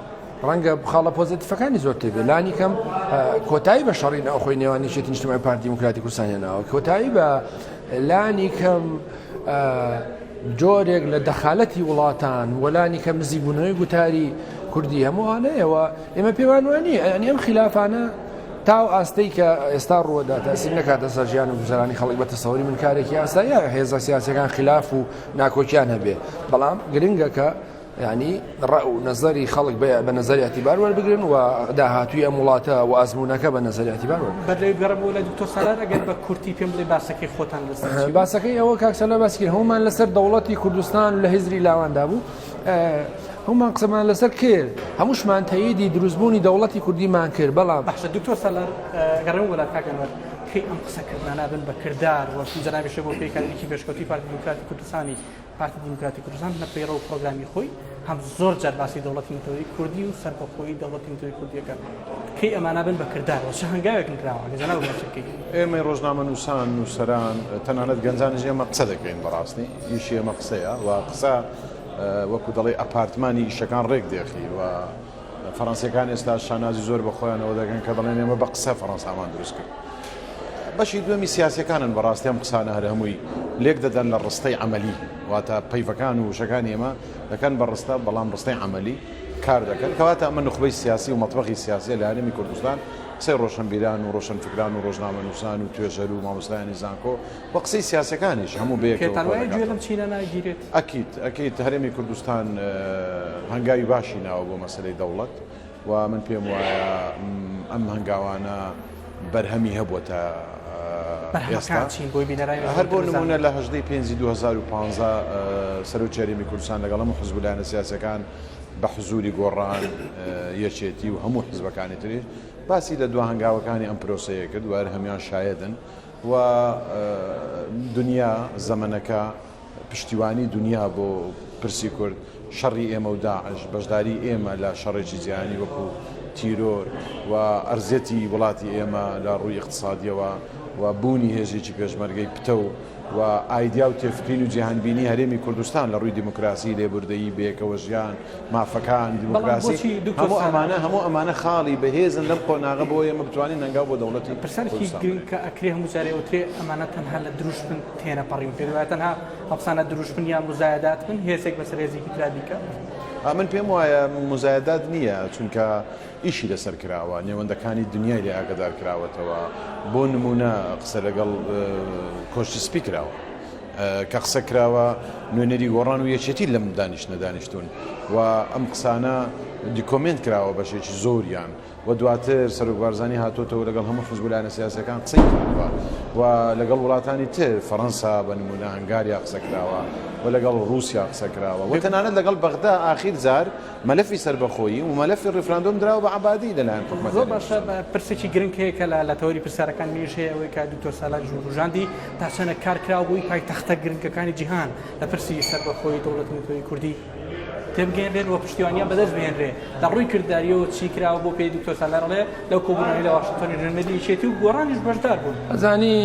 ڕەنگە خاڵە پۆزەتیفەکانی زۆر تێبێ لانی کەم کۆتایی بە شەڕی ناوخۆی نێوان یەکێتی نیشتمانی پارتی دیموکراتی کوردستان هێناوە کۆتایی بە لانی کەم جۆرێک لە دەخالەتی وڵاتان وەلانی کەم نزیکبوونەوەی گوتاری کوردی هەمووانەیەوە ئێمە پێمان وانە یعنی ئەم خلافانە تا و ئاستەی کە ئێستا ڕووەدا تاسیر نەکاتە سەر ژیان و گوزەرانی خەڵک بە تەسەوری من کارێکی ئاساییە هێزە سیاسەکان خلاف و ناکۆکیان هەبێ بەڵام گرنگە کە یانی ڕەئ و نەزەری خەڵک بە نەزەری ئیعتیبار وەربگرن و داهاتووی ئەم وڵاتە و ئەزموونەکە بە نەزەری ئیعتیبار وەربگرن. بەر لەوەی بگەڕێمەوە لای دکتۆر سالار ئەگەر بە کورتی پێم بڵێی باسەکەی خۆتان لەسەر چی بوو؟ باسەکەی ئەوە کاک سالار باسی کرد هەموومان لەسەر دەوڵەتی کوردستان و لە هزری لاواندا بوو هەموومان قسەمان لەسەر کرد هەمووشمان تەییدی دروستبوونی دەوڵەتی کوردیمان کرد بەڵام باشە دکتۆر سالار گەڕێمەوە بۆ لات کاک ئەنوەر کەی ئەم قسەکردنانە بن بە کردار و جەنابیشت بۆ پێی کادرێکی پێشکەوتووی پارتی دیموکراتی کوردستانی پارتی دیموکراتی کوردستان لە پەیڕەو و پرۆگرامی خۆی هەم زۆر جار باسی دەوڵەتی نەتەوەیی کوردی و سەربەخۆیی دەوڵەتی نەتەوەیی کوردی ئەکات. کەی ئەمانە بن بە کردار و چ هەنگاوێک نراوە؟ کە جەنابت باسی بکەی. ئێمەی ڕۆژنامەنووسان، نووسەران، تەنانەت گەنجانیش ئێمە قسە دەکەین بەڕاستی ئیشی ئێمە قسەیە و قسە وەکو دەڵێی ئەپارتمانی ئیشەکان ڕێک دێخی و فەڕەنسیەکان ئێستا شانازی زۆر بە خۆیانەوە دەکەن کە دەڵێن ئێمە بە قسە فەڕەنسامان دروست کرد. بەشی دووەمی سیاسیەکانن بەڕاستی ئەم قسانە هەر هەمووی لێک دەدەن لە ڕستەی عەمەلی واتە پەیڤەکان و وشەکانی ئێمە دەکەن بە ڕستە بەڵام ڕستەی عەمەلی کار دەکەن کەواتە ئەمە نوخبەی سیاسی و مەتبەخی سیاسیە لە هەرێمی کوردستان قسەی ڕۆشنبیران و ڕۆشنفکران و ڕۆژنامەنووسان و توێژەر و مامۆستایانی زانکۆ و قسەی سیاسیەکانیش هەموو بەیەکەوە پێتان کۆ وایە گوێ دەکاتەوە. لەم چینە ناگیرێت؟ ئەکید ئەکید هەرێمی کوردستان هەنگاوی باشی ناوە بۆ مەسەلەی دەوڵەت و من پێم وایە ئەم هەنگاوانە بەرهەمی هەبووە تا. ئێستا هەر بۆ نمونە لە هەژدەی پێنجی 2015 سەرۆکی هەرێمی کوردستان لەگەڵ هەموو حزب و لایەنە سیاسیەکان بە حزوری گۆڕان، یەکێتی و هەموو حزبەکانی تریش باسی لە دوا هەنگاوەکانی ئەم پرۆسەیە کرد و هەر هەموان شایەدن و دنیا زەمەنەکە پشتیوانی دنیا بۆ پرسی کورد، شەڕی ئێمە و داعش، بەشداری ئێمە لە شەڕێکی جیهانی وەکو تیرۆر و ئەرزیەتی وڵاتی ئێمە لە ڕووی ئیقتسادیەوە و بوونی هێزێکی پێشمەرگەی پتەو و ئایدیا و تێفکرین و جیهانبینی هەرێمی کوردستان لە ڕووی دیموکراسی، لێبوردەیی، بەیەکەوەژیان، مافەکان، دیموکراسی، هەموو ئەمانە هەموو ئەمانە خاڵی بەهێزن لەم قۆناغە بۆ ئێمە بتوانین هەنگاو بۆ دەوڵەتی پرسیارێکی کوردستان گرنگ بنێین. کە ئەکرێ هەموو جارێ ئەوترێ ئەمانە تەنها لە دروشمن تێنەپەڕیون پێت وایە تەنها ئەم قسانە دروشمن یان موزایەدات بن هێزێک بەسەر هێزێکی ترا بیکا؟ من پێم وایە موزایەدات نییە چونکە ئیشی لەسەر کراوە، نێوەندەکانی دنیای لێ ئاگەدار کراوەتەوە، بۆ نموونە قسە لەگەڵ کۆشکی سپی کراوە، کە قسە کراوە نوێنەری گۆڕان و یەکێتی لەم دانیشتنە دانیشتوون و ئەم قسانە دیکۆمێنت کراوە بەشێکی زۆریان و دواتر سەرۆک بارزانی هاتۆتەوە لەگەڵ هەموو حزب و لایەنە سیاسیەکان قسەی کردووە و لەگەڵ وڵاتانی تر فەڕەنسا بە نموونە هەنگاریا قسە کراوە و لەگەڵ ڕووسیا قسە کراوە و تەنانەت لەگەڵ بەغدا ئاخیر جار مەلەفی سەربەخۆیی و مەلەفی ڕیفراندۆم دراوە بە عەبادی لەلایەن حکومەتی زۆر هەرێمی باشە کوردستان. پرسێکی گرنگ هەیە کە لە تەوەری پرسیارەکان منیش هەیە ئەوەی کە دکتۆر سالار وروژاندی تا چەنە کار کراوە بۆی پایتەختە گرنگەکانی جیهان لە پرسی سەربەخۆیی دەوڵەتی نەتەوەی کوردی تێبگەیەنرێن و پشتیوانیان بەدەست بهێنرێ لە ڕووی کرداریەوە چی کراوە بۆ پێی دکتۆر سالار ئەڵێ لەو کۆبوونەوەی لە واشنتۆنی نوێنەری یەکێتی و گۆڕانیش بەشدار بوون. ئەزانی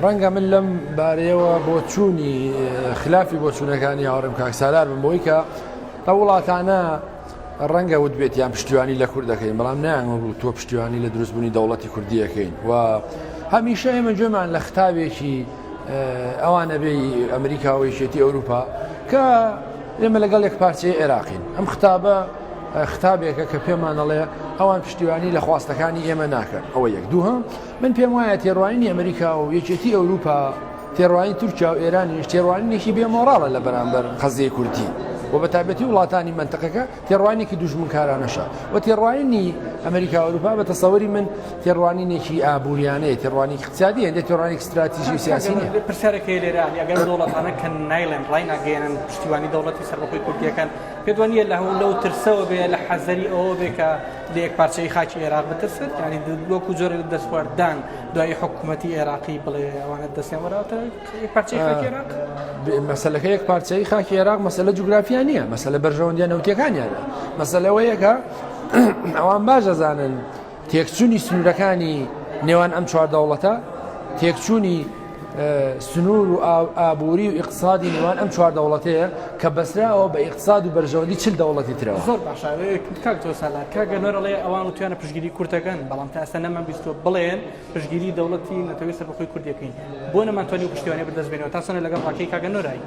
ڕەنگە من لەم بارەیەوە بۆچوونی خلافی بۆچوونەکانی هاوڕێم کاک سالار بم بۆی کە ئەو وڵاتانە ڕەنگە وتبێتیان پشتیوانی لە کورد دەکەین بەڵام نایانگوت تۆ پشتیوانی لە دروستبوونی دەوڵەتی کوردیەکەین و هەمیشە ئێمە گوێمان لە ختابێکی ئەوانە بێ ئەمریکا و یەکێتی ئەوروپا کە ئێمە لەگەڵ یەک پارچەی عێراقین ئەم ختابە ختابێکە کە پێمانەڵێ ئەوان پشتیوانی لە خواستەکانی ئێمە ناکەن ئەوە یەک دووهم من پێم وایە تێڕوانینی ئەمریکا و یەکێتی ئەوروپا تێڕوانین تورکیا و ئێرانیش تێڕوانینێکی بێ مۆڕاڵە لە بەرامبەر قەزیەی کوردی و بە تایبەتی وڵاتانی مەنتقەکە تێڕوانینێکی دوژمنکارانەشە و تێڕوانینی ئەمریکا و ئەوروپا بە تەسەوری من تێڕوانینێکی ئابووریانەیە تێڕوانینێکی اقتصادیە هەندێک تێڕوانینێکی ستراتیژی و سیاسی نییە. پرسیارێک هەیە لێرە ئەگەر ئەو دەوڵەتانە کە نایڵێن ڕایناگەیەنن پشتیوانی دەوڵەتی سەربەخۆی کوردیەکەن پێت وانییە لە لەو ترسەوە بێ لە حەزەری ئەوە بێ کە لە یەکپارچەیی خاکی عێراق بترسن یانی وەکو جۆرێک لە دەستوەردان دوای حکوومەتی عێراقی بڵێ ئەوانە دەستیان وەراوەتە یەکپارچەیی خاکی عێراق؟ مەسەلەکە یەکپارچەیی خاکی عێراق مەسەلە جوگرافیا نییە مەسەلە بەرژەوەندیە نەوتیەکانیانە مەسەلە ئەوەیە کە ئەوان باش دەزانن تێکچوونی سنوورەکانی نێوان ئەم چوار دەوڵەتە تێکچوونی سنوور و ئابووری و ئیقتصادی نێوان ئەم چوار دەوڵەتەیە کە بەسراوە بە ئیقتصاد و بەرژەوەندی چل دەوڵەتی ترەوە. زۆر باشە کاک تۆ سالار کاک ئەنوەر ئەڵێ ئەوان وتویانە پشتگیری کورد دەکەن بەڵام تا ئێستا نەمان بیستووە بڵێن پشتگیری دەوڵەتی نەتەوەی سەربەخۆی کورد دەکەین بۆ نەمانتوانی ئەو پشتیوانیە بەدەست بێنەوە تا چەندە لەگەڵ ڕاکەی کاک ئەنوەرای؟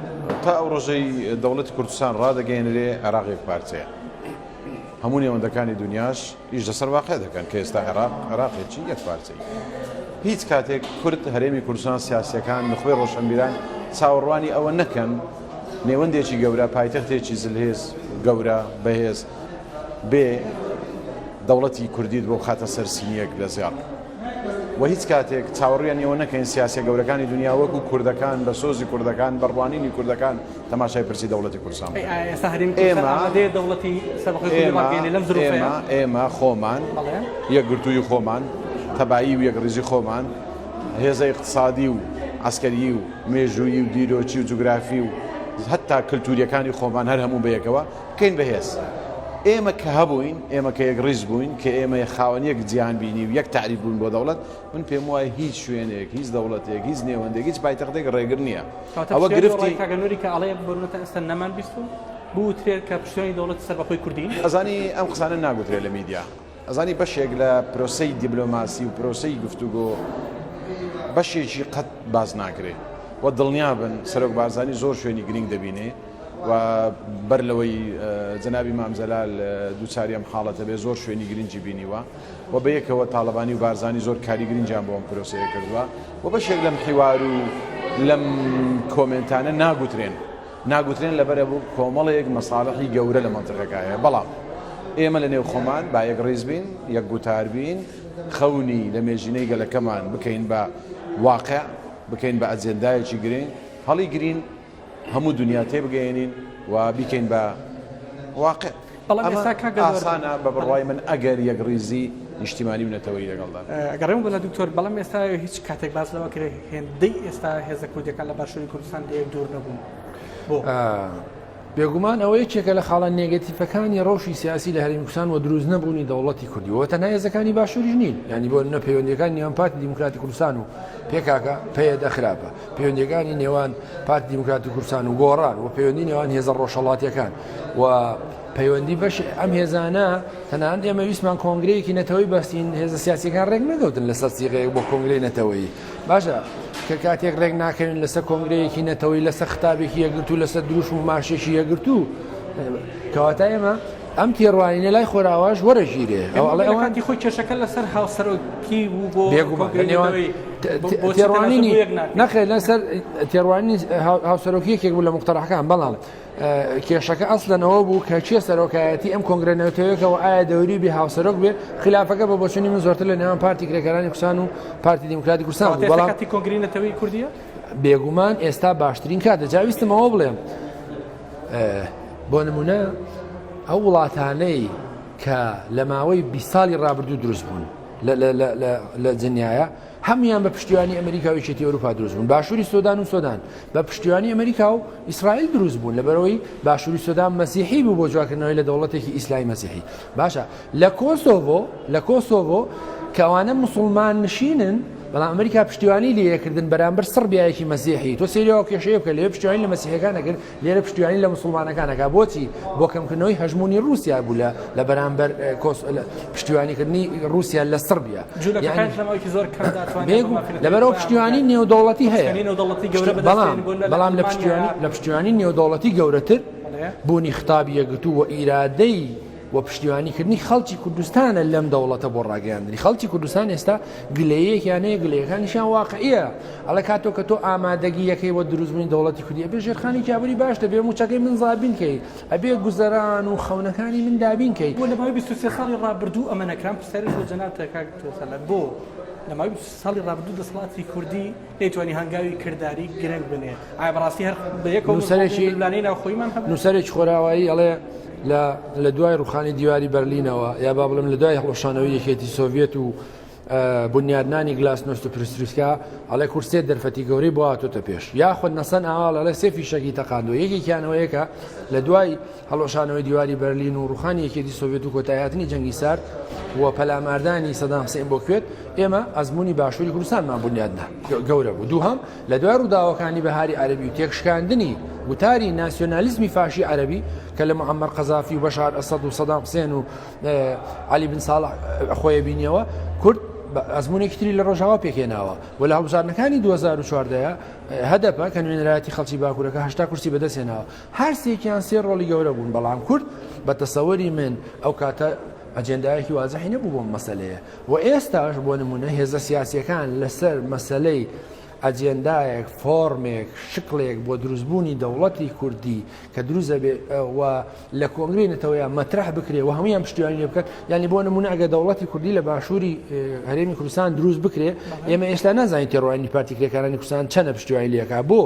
تا ئەو ڕۆژەی دەوڵەتی کوردستان ڕادەگەیەنرێ عێراق یەک پارچەیە هەموو نێوەندەکانی دونیاش ئیش لەسەر واقع دەکەن کە ئێستا عێراق عێراقێکی یەک پارچەیی. هیچ کاتێک کورد هەرێمی کوردستان سیاسیەکان نوخبەی ڕۆشنبیران چاوەڕوانی ئەوە نەکەن نێوەندێکی گەورە پایتەختێکی زلهێز گەورە بەهێز بێ دەوڵەتی کوردیت بۆ بخاتە سەر سینیەک لە زێڕ و هیچ کاتێک چاوەڕویان ئەوە نەکەین سیاسیە گەورەکانی دنیا وەکو کوردەکان بە سۆزی کوردەکان بە ڕوانینی کوردەکان تەماشای پرسی دەوڵەتی کوردستان بکەن. ئایا ئێستا هەرێمی کوردستان ئامادەیە دەوڵەتی سەربەخۆی کوردی ڕابگەیەنێ لەم زروفەیە؟ ئێمە خۆمان یەکگرتوویی خۆمان، تەبایی و یەکڕیزی خۆمان، هێزە ئیقتسادی و عەسکەریی و مێژوویی و دیرۆکی و جوگرافی و هەتا کلتورییەکانی خۆمان هەر هەموو بەیەکەوە بکەین بە هێز. ئێمە کە هەبووین، ئێمە کە یەکڕیز بووین، کە ئێمە خاوەن یەک جیهانبینی و یەک تەعریف بووین بۆ دەوڵەت، من پێم وایە هیچ شوێنێک، هیچ دەوڵەتێک، هیچ نێوەندێک، هیچ پایتەختێک ڕێگر نییە. ئەوە گرفتی کاکە نوری کە ئەڵێ بۆ تا ئێستا نەمان بیستووە بوترێت کە پشتیوانی دەوڵەتی سەربەخۆی کوردین. ئەزانی ئەم قسانە ناگوترێ لە میدیا. ئەزانی بەشێک لە پرۆسەی دیبلۆماسی و پرۆسەی گفتوگۆ بەشێکی قەت باس ناکرێ و دڵنیابن سەرۆک بارزانی زۆر شوێنی گرینگ دەبینێ و بەر لەوەی جەنابی مام جەلال دووچاری ئەم حاڵەتە بێ زۆر شوێنی گرنگی بینیوە و بەیەکەوە تاڵەبانی و بارزانی زۆر کاری گرنگیان بۆ ئەم پرۆسەیە کردووە و بەشێک لەم حیوار و لەم کۆمێنتانە ناگوترێن ناگوترێن لەبەرە بوو کۆمەڵێک مەساڵحی گەورە لە مەنتیقەکە هەیە بەڵام ئێمە لە نێو خۆمان با یەک ڕیز بین یەک گوتار بین خەونی لە مێژینەی گەلەکەمان بکەین بە. واقع، بکەین بە ئەجێندایەکی گرنگ، هەڵیگرین، هەموو دنیا تێبگەیەنین و بیکەین بە واقع. بەڵام ئەمە ئێستا کاک گەلوەر ئاسانە بە بڕوای من ئەگەر یەکڕیزی نیشتیمانی و نەتەوەیی لەگەڵدا بێت. ئەگەڕێمەوە بۆ لای دکتۆر، بەڵام ئێستا هیچ کاتێک باس لەوە کرێ هێندەی ئێستا هێزە کوردیەکان لە باشووری کوردستان لە یەک دوور نەبوون. بۆ؟ بێگومان ئەوە یەکێکە لە خاڵە نێگەتیفەکانی ڕەوشی سیاسی لە هەرێمی کوردستان و دروست نەبوونی دەوڵەتی کوردی و تەنها هێزەکانی باشووریش نین یانی بۆ نە پەیوەندیەکانی نێوان پارتی دیموکراتی کوردستان و پێکاکە پەیەدە خراپە پەیوەندیەکانی نێوان پارتی دیموکراتی کوردستان و گۆڕان و پەیوەندی نێوان هێزە ڕۆژهەڵاتیەکان و پەیوەندی بەش ئەم هێزانە تەنانەت ئێمە ویستمان کۆنگرەیەکی نەتەوەی بەستین هێزە سیاسیەکان ڕێک نەکەوتن لەسەر سیغەیەک بۆ کۆنگرەی نەتەوەیی باشە کە کاتێک ڕێک ناکەوین لەسەر کۆنگرەیەکی نەتەوەی لەسەر خطابێکی یەکگرتوو لەسەر دروشم و مارشێکی یەکگرتوو کەواتە ئێمە ئەم تێڕوانینە لای خۆراواش وەرەگیرێ ئەو ئەڵێ ئەوان کاتی خۆی کێشەکە لەسەر هاوسەرۆکی بوو بۆ بێگومان لە کۆنگرەی نێوان نەتەوەیی. بۆ- بۆچی تێڕوانینی تەناسب بۆ یەک ناکرێت؟ نەخێر لەسەر تێڕوانینی هاو- هاوسەرۆکی یەکێک بوو لە مقتەرحەکان بەڵام کێشەکە ئەسلەن ئەوە بوو کە کێ سەرۆکایەتی ئەم کۆنگرە نەتەوەیەکەوە ئایا دەوری بێ هاوسەرۆک بێ خلافەکە بە بۆچونی من زۆرتر لە نێوان پارتی کرێکارانی کوردستان و پارتی دیموکراتی کوردستان بوو بەڵام کاتی کۆنگرەی نەتەوەی کوردیە بێگومان ئێستا باشترین کاتە جا ویستم ئەوە بڵێم بۆ نمونە ئەو وڵاتانەی کە لە ماوەی 20 ساڵی ڕابردوو دروست بوون لە جنیایە هەموویان بە پشتیوانی ئەمریکا و یەکێتی ئەوروپا دروست بوون. باشووری سۆدان و سۆدان بە پشتیوانی ئەمریکا و ئیسرائیل دروست بوون، لەبەرئەوەی باشووری سۆدان مەسیحی بوو بۆ جیاکردنەوەی لە دەوڵەتێکی ئیسلامی مەسیحی. باشە لە کۆسۆڤۆ لە کۆسۆڤۆ کە ئەوانە موسڵمان نشینن، بەڵام ئەمریکا پشتیوانی لێکردن بەرامبەر سڕبیایەکی مەسیحی. تۆ سەیری ئەو کێشەیە بکە، لەوێ پشتیوانی لە مەسیحیەکان ئەکرد، لێرە پشتیوانی لە موسڵمانەکان ئەکات. بۆچی؟ بۆ کەمکردنەوەی هەژموونی ڕووسیا بوو لە لە بەرامبەر کۆس پشتیوانیکردنی ڕووسیا لە سڕبیا. جوولەکەکانیش لە ماوەیەکی زۆر کەمدا توانیان بە مافی نەتەوەیی لەبەرئەوە خۆیان پشتیوانی بگەن. نێودەوڵەتی هەیە. پشتیوانی نێودەوڵەتی گەورە بەدەست بەڵام بێنن بۆ لە بەڵام لە ئەڵمانیا پشتیوانی لە پشتیوانی نێودەوڵەتی گەورەتر بەڵێ. بوونی خطابی یەکگرتوو و ئیرادەی و پشتیوانیکردنی خەڵکی کوردستانە لەم دەوڵەتە بۆ ڕاگەیاندنی خەڵکی کوردستان ئێستا گلەیەکیان هەیە گلەیەکانیشیان واقعیە ئەڵێ کاتۆ کە تۆ ئامادەگی یەکەی بۆ دروستبوونی دەوڵەتی کوردی ئەبێ ژێرخانی ئابووری باش دەبێ موچەکەی من زابین کەی ئەبێ گوزەران و خەونەکانی من دابین کەی بۆ لە ماوەی 23 ساڵی ڕابردوو ئەمە نەکران پرسیاریش بۆ جەنابتە کاک دکتۆر سالار بۆ لە ماوەی 23 ساڵی ڕابردوو دەسەڵاتی کوردی نەیتوانی هەنگاوی کرداری گرنگ بنێ ئایا بەڕاستی هەر بە یەکەوە نووسەرێکی ململانێی ناوخۆییمان هەبوو؟ نووسەرێکی خۆراوایی ئەڵێ لە لە دوای ڕوخانی دیواری بەرلینەوە یا با بڵێم لە دوای هەڵوەشانەوەی یەکێتی سۆڤیەت و بنیادنانی گلاسنۆست و پرستریسکا ئەڵێ کورد سێ دەرفەتی گەورەی بۆ هاتۆتە پێش یاخود نەسەن ئاواڵ ئەڵێ سێ فیشەکی تەقاندووە یەکێکیانەوە یەکە لە دوای هەڵوەشانەوەی دیواری بەرلین و ڕوخانی یەکێتی سۆڤێت و کۆتایهاتنی جەنگی سارد و پەلاماردانی سەدام حسێن بۆ کوێت ئێمە ئەزمموی باشووری کوردستانمان بنیادنا گەورە بوو دووهەم لە دوای ڕووداوەکانی بەهاری عەربی و تێکشکاندنی وتاری ناسیۆنالیزمی فاشی عەربی کە لە معەمەر قەزافی و بەشار ئەسەد و سەدام حسێن و علی بن ساڵح خۆی بینیەوە کورد ئەزمونێکی تری لە ڕۆژاوا پێکهێناوە و لە هەڵبژاردنەکانی 2014 هەدەپە کە نوێنەرایەتی خەڵکی باکوورەکە هشتا کورسی بەدەستهێناوە هەر سێکیان سێ ڕۆڵی گەورە بوون بەڵام کورد بە تەسەوری من ئەو کاتە ئەجێندایەکی وازحی نەبوو بۆم مەسەلەیە و ئێستاش بۆ نمونە هێزە سیاسیەکان لەسەر مەسەلەی ئەجێندایەک، فۆرمێک، شکڵێک بۆ دروستبوونی دەوڵەتی کوردی کە دروست دەبێ و لە کۆنگرەی نەتەوەیە مەترح بکرێ و هەموویان پشتیوانی لێ بکەن یعنی بۆ نمونە ئەگەر دەوڵەتی کوردی لە باشووری هەرێمی کوردستان دروست بکرێ ئێمە ئێستا نازانین تێڕوانینی پارتی کرێکارانی کوردستان چەنە پشتیوانی لێکا بۆ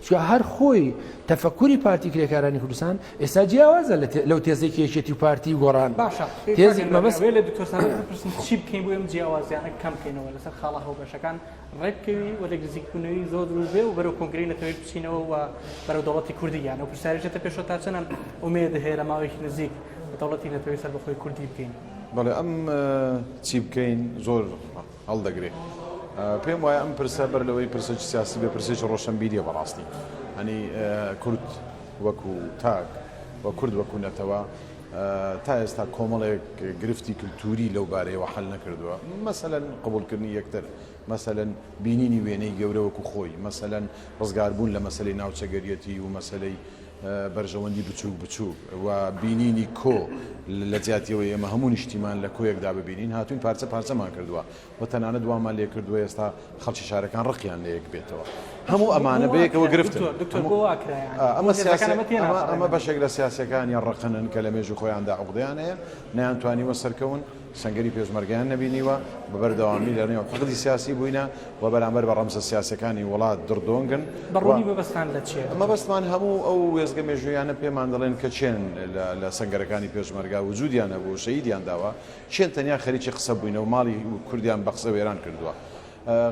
چونکە هەر خۆی تەفەکوری پارتی کرێکارانی کوردستان ئێستا جیاوازە لەو تێزێکی یەکێتی و پارتی و گۆڕان باشە تێزی مەبەست لە دکتۆر سالار بپرسم چی بکەین بۆ ئەم جیاوازیانە کەم بکەینەوە لەسەر خاڵە هاوبەشەکان ڕێککەوین و لێکنزیکبوونەوەی زۆر دروست بێ و بەرەو کۆنگرەی نەتەوەیی بچینەوە و بەرەو دەوڵەتی کوردی یان ئەو پرسیارەش دێتە پێشەوە تا چەند ئومێد هەیە لە ماوەیەکی نزیک بە دەوڵەتی نەتەوەی سەربەخۆی کوردی بگەین؟ بەڵێ ئەم چی بکەین زۆر هەڵدەگرێ. پێم وایە ئەم پرسە بەر لەوەی پرسێکی سیاسی بێ پرسێکی ڕۆشەنبیریە بەڕاستی. هەنی کورد وەکو تاک و کورد وەکو نەتەوە تا ئێستا کۆمەڵێک گرفتی کلتوری لەو بارەیەوە حەل نەکردووە. مەسەلەن قبوڵکردنی یەکتر، مەسەلەن بینینی وێنەی گەورە وەکو خۆی، مەسەلەن ڕزگاربوون لە مەسەلەی ناوچەگەریەتی و مەسەلەی بەرژەوەندی بچووک بچووک و بینینی کۆ لە جیاتی ئەوەی ئێمە هەموو نیشتیمان لە کۆیەکدا ببینین هاتووین پارچە پارچەمان کردووە و تەنانەت وامان لێ کردووە ئێستا خەڵکی شارەکان ڕقیان لە یەک بێتەوە. هەموو ئەمانە بەیەکەوە گرفتن. ئەمە سیاسی ئەمە بەشێک لە سیاسیەکان یان ڕقنن کە لە مێژوو خۆیاندا عوقدەیان هەیە نەیانتوانیوە سەرکەون. سەنگەری پێشمەرگەیان نەبینیوە، بە بەردەوامی لە نێو حقدی سیاسی بووینە و بەرامبەر بە ڕەمزە سیاسیەکانی وڵات دڕدۆنگن بە و ڕوونی مەبەستان لە چییە دکتۆر؟ مەبەستمان هەموو ئەو وێستگە مێژوویانە پێمان دەڵێن کە کێن لە سەنگەرەکانی پێشمەرگە وجودیان هەبوو و شەهیدیان داوە، کێن تەنیا خەریکی قسە بووینە و ماڵی کوردیان بە قسە وێران کردووە.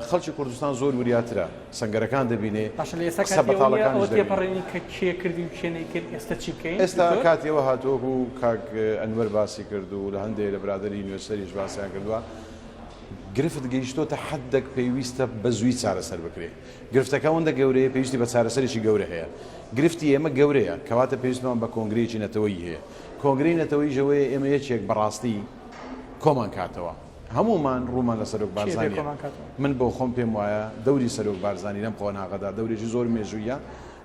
خەڵکی کوردستان زۆر وریاترە، سەنگەرەکان دەبینێ، باشە لە ئێستا قسە کاتی ئەوە نییە بەتاڵەکانیش ئەوە دەبینێ. تێپەڕێنین کە کێ کردی و کێ نەیکرد، ئێستا چی بکەین ئێستا دکتۆر؟ کاتی ئەوە هاتووە وەکو کاک ئەنوەر باسی کرد و لە هەندێ لە برادەری نوێسەریش باسیان کردووە، گرفت گەیشتۆتە حەدێک پێویستە بە زووی چارەسەر بکرێ. گرفتەکە ئەوەندە گەورەیە پێویستی بە چارەسەرێکی گەورە هەیە. گرفتی ئێمە گەورەیە، کەواتە پێویستمان بە کۆنگرەیەکی نەتەوەیی هەیە. کۆنگرەی نەتەوەییش ئەوەیە ئێمە یەکێک بە ڕاستی کۆمان کاتەوە. هەموومان ڕوومان لە سەرۆک کێ بێ بارزانییە. کۆمان کاتەوە؟ من بۆ خۆم پێم وایە دەوری سەرۆک بارزانی لەم قۆناغەدا دەورێکی زۆر مێژوویە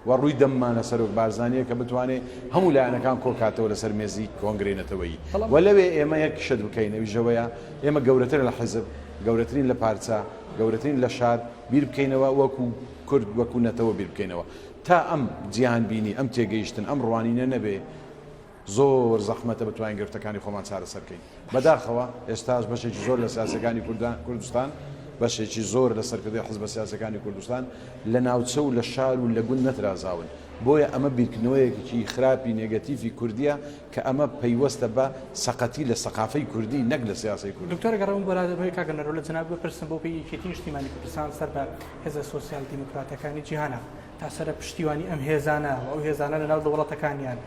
و ڕووی دەممان لە سەرۆک بارزانییە کە بتوانێ هەموو لایەنەکان کۆ کاتەوە لەسەر مێزی کۆنگرەی نەتەوەیی بەڵام و لەوێ ئێمە یەک شت بکەین ئەویش ئەوەیە ئێمە گەورەترین لە حیزب، گەورەترین لە پارچە، گەورەترین لە شار بیر بکەینەوە وەکوو کورد وەکوو نەتەوە بیر بکەینەوە. تا ئەم جیهانبینی، ئەم تێگەیشتن، ئەم ڕوانینە نەبێ زۆر زەحمەتە بتوانین گرفتەکانی خۆمان چارەسەر بکەین. بەداخەوە ئێستاش بەشێکی زۆر لە سیاسیەکانی کوردستان، بەشێکی زۆر لە سەرکردەی حزبە سیاسیەکانی کوردستان لە ناوچە و لە شار و لە گوند نەترازاون. بۆیە ئەمە بیرکردنەوەیەکی خراپی نێگەتیفی کوردیە کە ئەمە پەیوەستە بە سەقەتی لە سەقافەی کوردی نەک لە سیاسەی کوردی. دکتۆر ئەگەڕێمەوە بۆ لای کاک ئەنوەر لە جەنابت بپرسم بۆ پێی یەکێتی نیشتیمانی کوردستان سەر بە هێزە سۆسیال دیموکراتەکانی جیهانە تا سەرە پشتیوانی ئەم هێزانە و ئەو هێزانە لەناو دەوڵەتەکانیان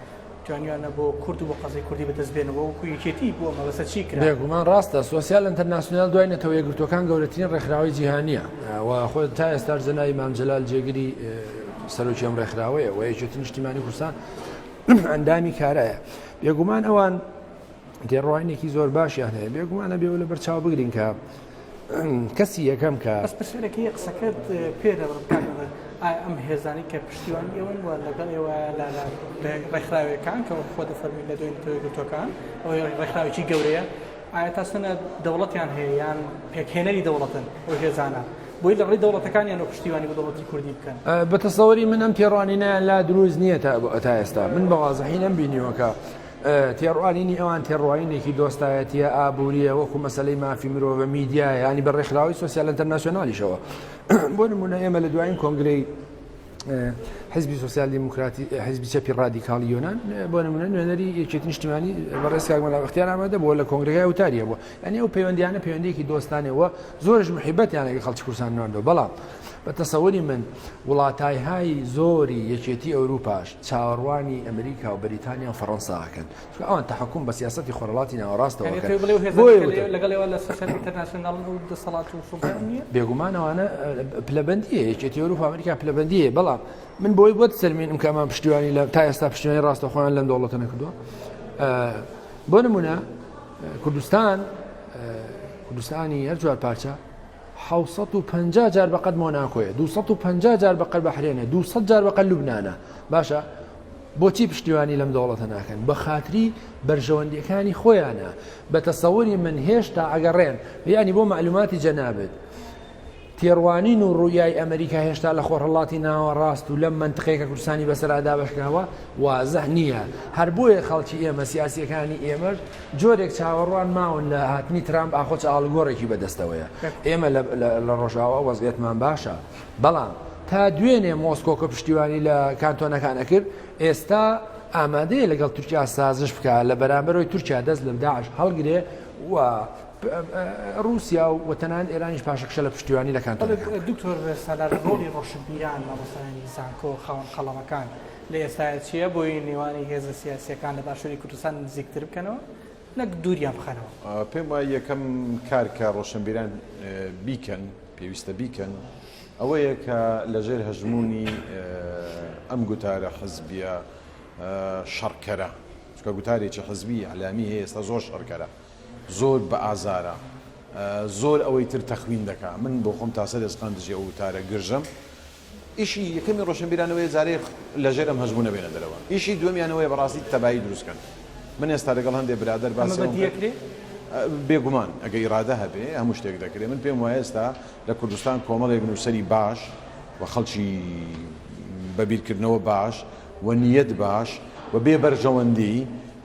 توانیویانە بۆ کورد و بۆ قەزەی کوردی بەدەست بێنەوە وەکو یەکێتی بۆ مەبەستە چی کرا؟ بێگومان ڕاستە سۆسیال ئەنتەرناسیۆنال دوای نەتەوە یەکگرتووەکان گەورەترین ڕێکخراوەی جیهانییە و خۆ تا ئێستاش جەنابی مام جەلال جێگری سەرۆکی ئەم ڕێکخراوەیە و یەکێتی نیشتیمانی کوردستان ئەندامی کارایە بێگومان ئەوان تێڕوانینێکی زۆر باشیان هەیە بێگومان ئەبێ لە بەرچاو بگرین کە کەسی یەکەم کە بەس پرسیارێکی قسەکەت پێ دەبڕم کاک نەمر ئایا ئەم هێزانەی کە پشتیوانی ئێوەن و لەگەڵ ئێوە لە ڕێکخراوەکان کە خۆ دەفەرمووی لە دوای نەتەوە یەکگرتووەکان ئەوە ڕێکخراوێکی گەورەیە ئایا تا چەندە دەوڵەتیان هەیە یان پێکهێنەری دەوڵەتن ئەو هێزانە بۆی لە ڕێی دەوڵەتەکانیانەوە پشتیوانی بۆ دەوڵەتی کوردی بکەن؟ بە تەسەوری من ئەم تێڕوانینەیان لا دروست نییە تا تا ئێستا من بە وازحی نەمبینیوە کە تێڕوانینی ئەوان تێڕوانینێکی دۆستایەتیە ئابووریە وەکو مەسلەی مافی مرۆڤە میدیایە ینی بە ڕێکخراوی سۆسیال ئەنتەرناسیۆنالیشەوە بۆ نمونە ئێمە لە دوایین کۆنگرەی حزبی سوسیال دیموکراتی حزبی چەپی ڕادیکاڵی یۆناان بۆ نمونە نوێنەری یەکێتی نیشتیمانی بەڕێز کاک مەلا بەختیار ئامادە بووە لە کۆنگرەکەی وتاریە بووە یعنی ئەو پەیوەندیانە پەیوەندیەکی دۆستانەوە زۆرش محیبەتیان لەگەڵ خەڵکی کوردستان نواندەوە بەڵام بە تەسەوری من وڵاتایهای زۆری یەکێتی ئەوروپاش چاوەڕوانی ئەمریکا و بەریتانیا و فەڕەنسا ئەکەن چونکە ئەوان تەحەکوم بە سیاسەتی خۆرهەڵاتی ناوەڕاستەوە یانی ئەکەن تۆ بڵێ ئەو هێزانەی بۆیە کە وتم لەگەڵ ئێوە لە سۆسیال ئینتەرناسیۆناڵن ئەو دەسەڵات و سوڵتەیان نییە؟ بێگومان ئەوانە پلەبەندییە یەکێتی ئەوروپا و ئەمریکا پلەبەندییە بەڵام من بۆی بۆت سەلمێنم کە ئەمان پشتیوانی لە تا ئێستا پشتیوانی ڕاستەوخۆیان لەم دەوڵەتە نەکردووە بۆ نمونە کوردستان کوردستانی هەر چوار پارچە 750 جار بەقەد مۆناکۆیە 250 جار بەقەد بەحرێنە 200 جار بەقەد لوبنانە باشە بۆچی پشتیوانی لەم دەوڵەتە ناکەن بە خاتری بەرژەوەندیەکانی خۆیانە بە تەسەوری من هێشتا ئەگەڕێن یانی بۆ معلوماتی جەنابت تێڕوانین و ڕویای ئەمریکا هێشتا لە خۆرهەڵاتی ناوەڕاست و لەم مەنتقەیە کە کوردستانی بەسەرا دابەشکراوە وازح نییە هەر بۆیە خەڵکی ئێمە سیاسیەکانی ئێمەش جۆرێک چاوەڕوان ماون لە هاتنی ترامپ ئاخۆ چ ئاڵوگۆڕێکی بەدەستەوەیە ئێمە لە ڕۆژاوا وەزعیەتمان باشە بەڵام تا دوێنێ مۆسکۆ کە پشتیوانی لە کانتۆنەکان ئەکرد ئێستا ئامادەیە لەگەڵ تورکیا سازش بکە لە بەرامبەرەوەی تورکیا دەست لە داعش هەڵگرێ و رووسیا و تەنانەت ئێرانیش پاشەکشە لە پشتیوانی لە کانتۆنەکان. دکتۆر سالار ڕۆڵی ڕۆشنبیران، مامۆستایانی زانکۆ، خاوەن قەڵەمەکان لە ئێستایا چییە بۆی نێوانی هێزە سیاسییەکان لە باشووری کوردستان نزیکتر بکەنەوە نەک دووریان بخەنەوە؟ پێم وایە یەکەم کار کە ڕۆشنبیران بیکەن، پێویستە بیکەن، ئەوەیە کە لەژێر هەژموونی ئەم گوتارە حزبییە شەڕکەرە، چونکە گوتارێکی حزبی ئیعلامی هەیە ئێستا زۆر شەڕکەرە، زۆر بە ئازارە زۆر ئەوەی تر تەخوین دەکا من بۆ خۆم تاسەر ئێسقان دژی ئەو وتارە گرژەم ئیشی یەکەمی ڕۆشنبیرانەوەیە جارێ لەژێر ئەم هەژموونە بێنە دەرەوە ئیشی دووەمیانەوەیە بەڕاستی تەبایی دروست کەن من ئێستا لەگەڵ هەندێ برادەر ئەمە باسی بە ئەوەم دی کرد ئەکرێ؟ بێگومان ئەگە ئیرادە هەبێ هەموو شتێک دەکرێ من پێم وایە ئێستا لە کوردستان کۆمەڵێک نووسەری باش و خەڵکی بە بیرکردنەوە باش و نیەت باش و بێ بەرژەوەندی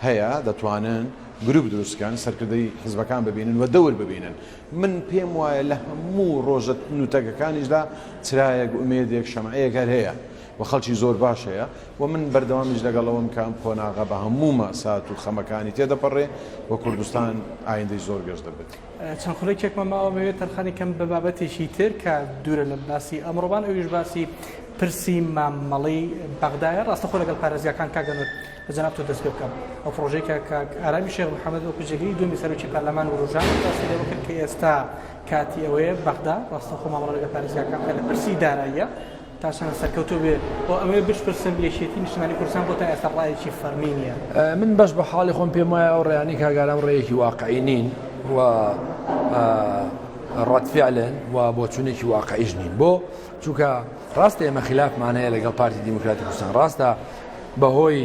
هەیە دەتوانن. گروپ دروست کەن، سەرکردەی حزبەکان ببینن و دەور ببینن. من پێم وایە لە هەموو ڕۆژە نوتەکەکانیشدا چرایەک، ئومێدێک، شەمعەیەک هەر هەیە و خەڵکی زۆر باش هەیە و من بەردەوامیش لەگەڵ ئەوەم کە ئەم قۆناغە بە هەموو مەئسات و خەمەکانی تێدەپەڕێ و کوردستان ئایندەی زۆر گەش دەبێت. چەند خولەکێکمان ماوە ئەمەوێت تەرخانی کەم بە بابەتێکی تر کە دوورە لە باسی ئەمڕۆمان ئەویش باسی پرسی مامەڵەی بەغدایە ڕاستەخۆ لەگەڵ پارێزگاکان کاک ئەنوەر بە جەنابتەوە دەست پێ بکەم ئەو پڕۆژەی کە کاک ئارامی شێخ محەمەد وەکو جێگری دووەمی سەرۆکی پەرلەمان وروژاند باسی لەوە کرد کە ئێستا کاتی ئەوەیە بەغدا ڕاستەخۆ مامەڵە لەگەڵ پارێزگاکان بکات لە پرسی داراییە تا چەند سەرکەوتوو بێ و ئەمەوێ بشپرسم یەکێتی نیشتمانی کوردستان بۆ تا ئێستا ڕایەکی فەرمی نییە؟ من بەش بە حاڵی خۆم پێم وایە ئەو ڕێیانەی کاک ئارام ڕێیەکی واقعی نین و ڕەد فعلن و بۆچوونێکی واقعیش نین بۆ چونکە ڕاستە ئێمە خلافمان هەیە لەگەڵ پارتی دیموکراتی کوردستان ڕاستە بەهۆی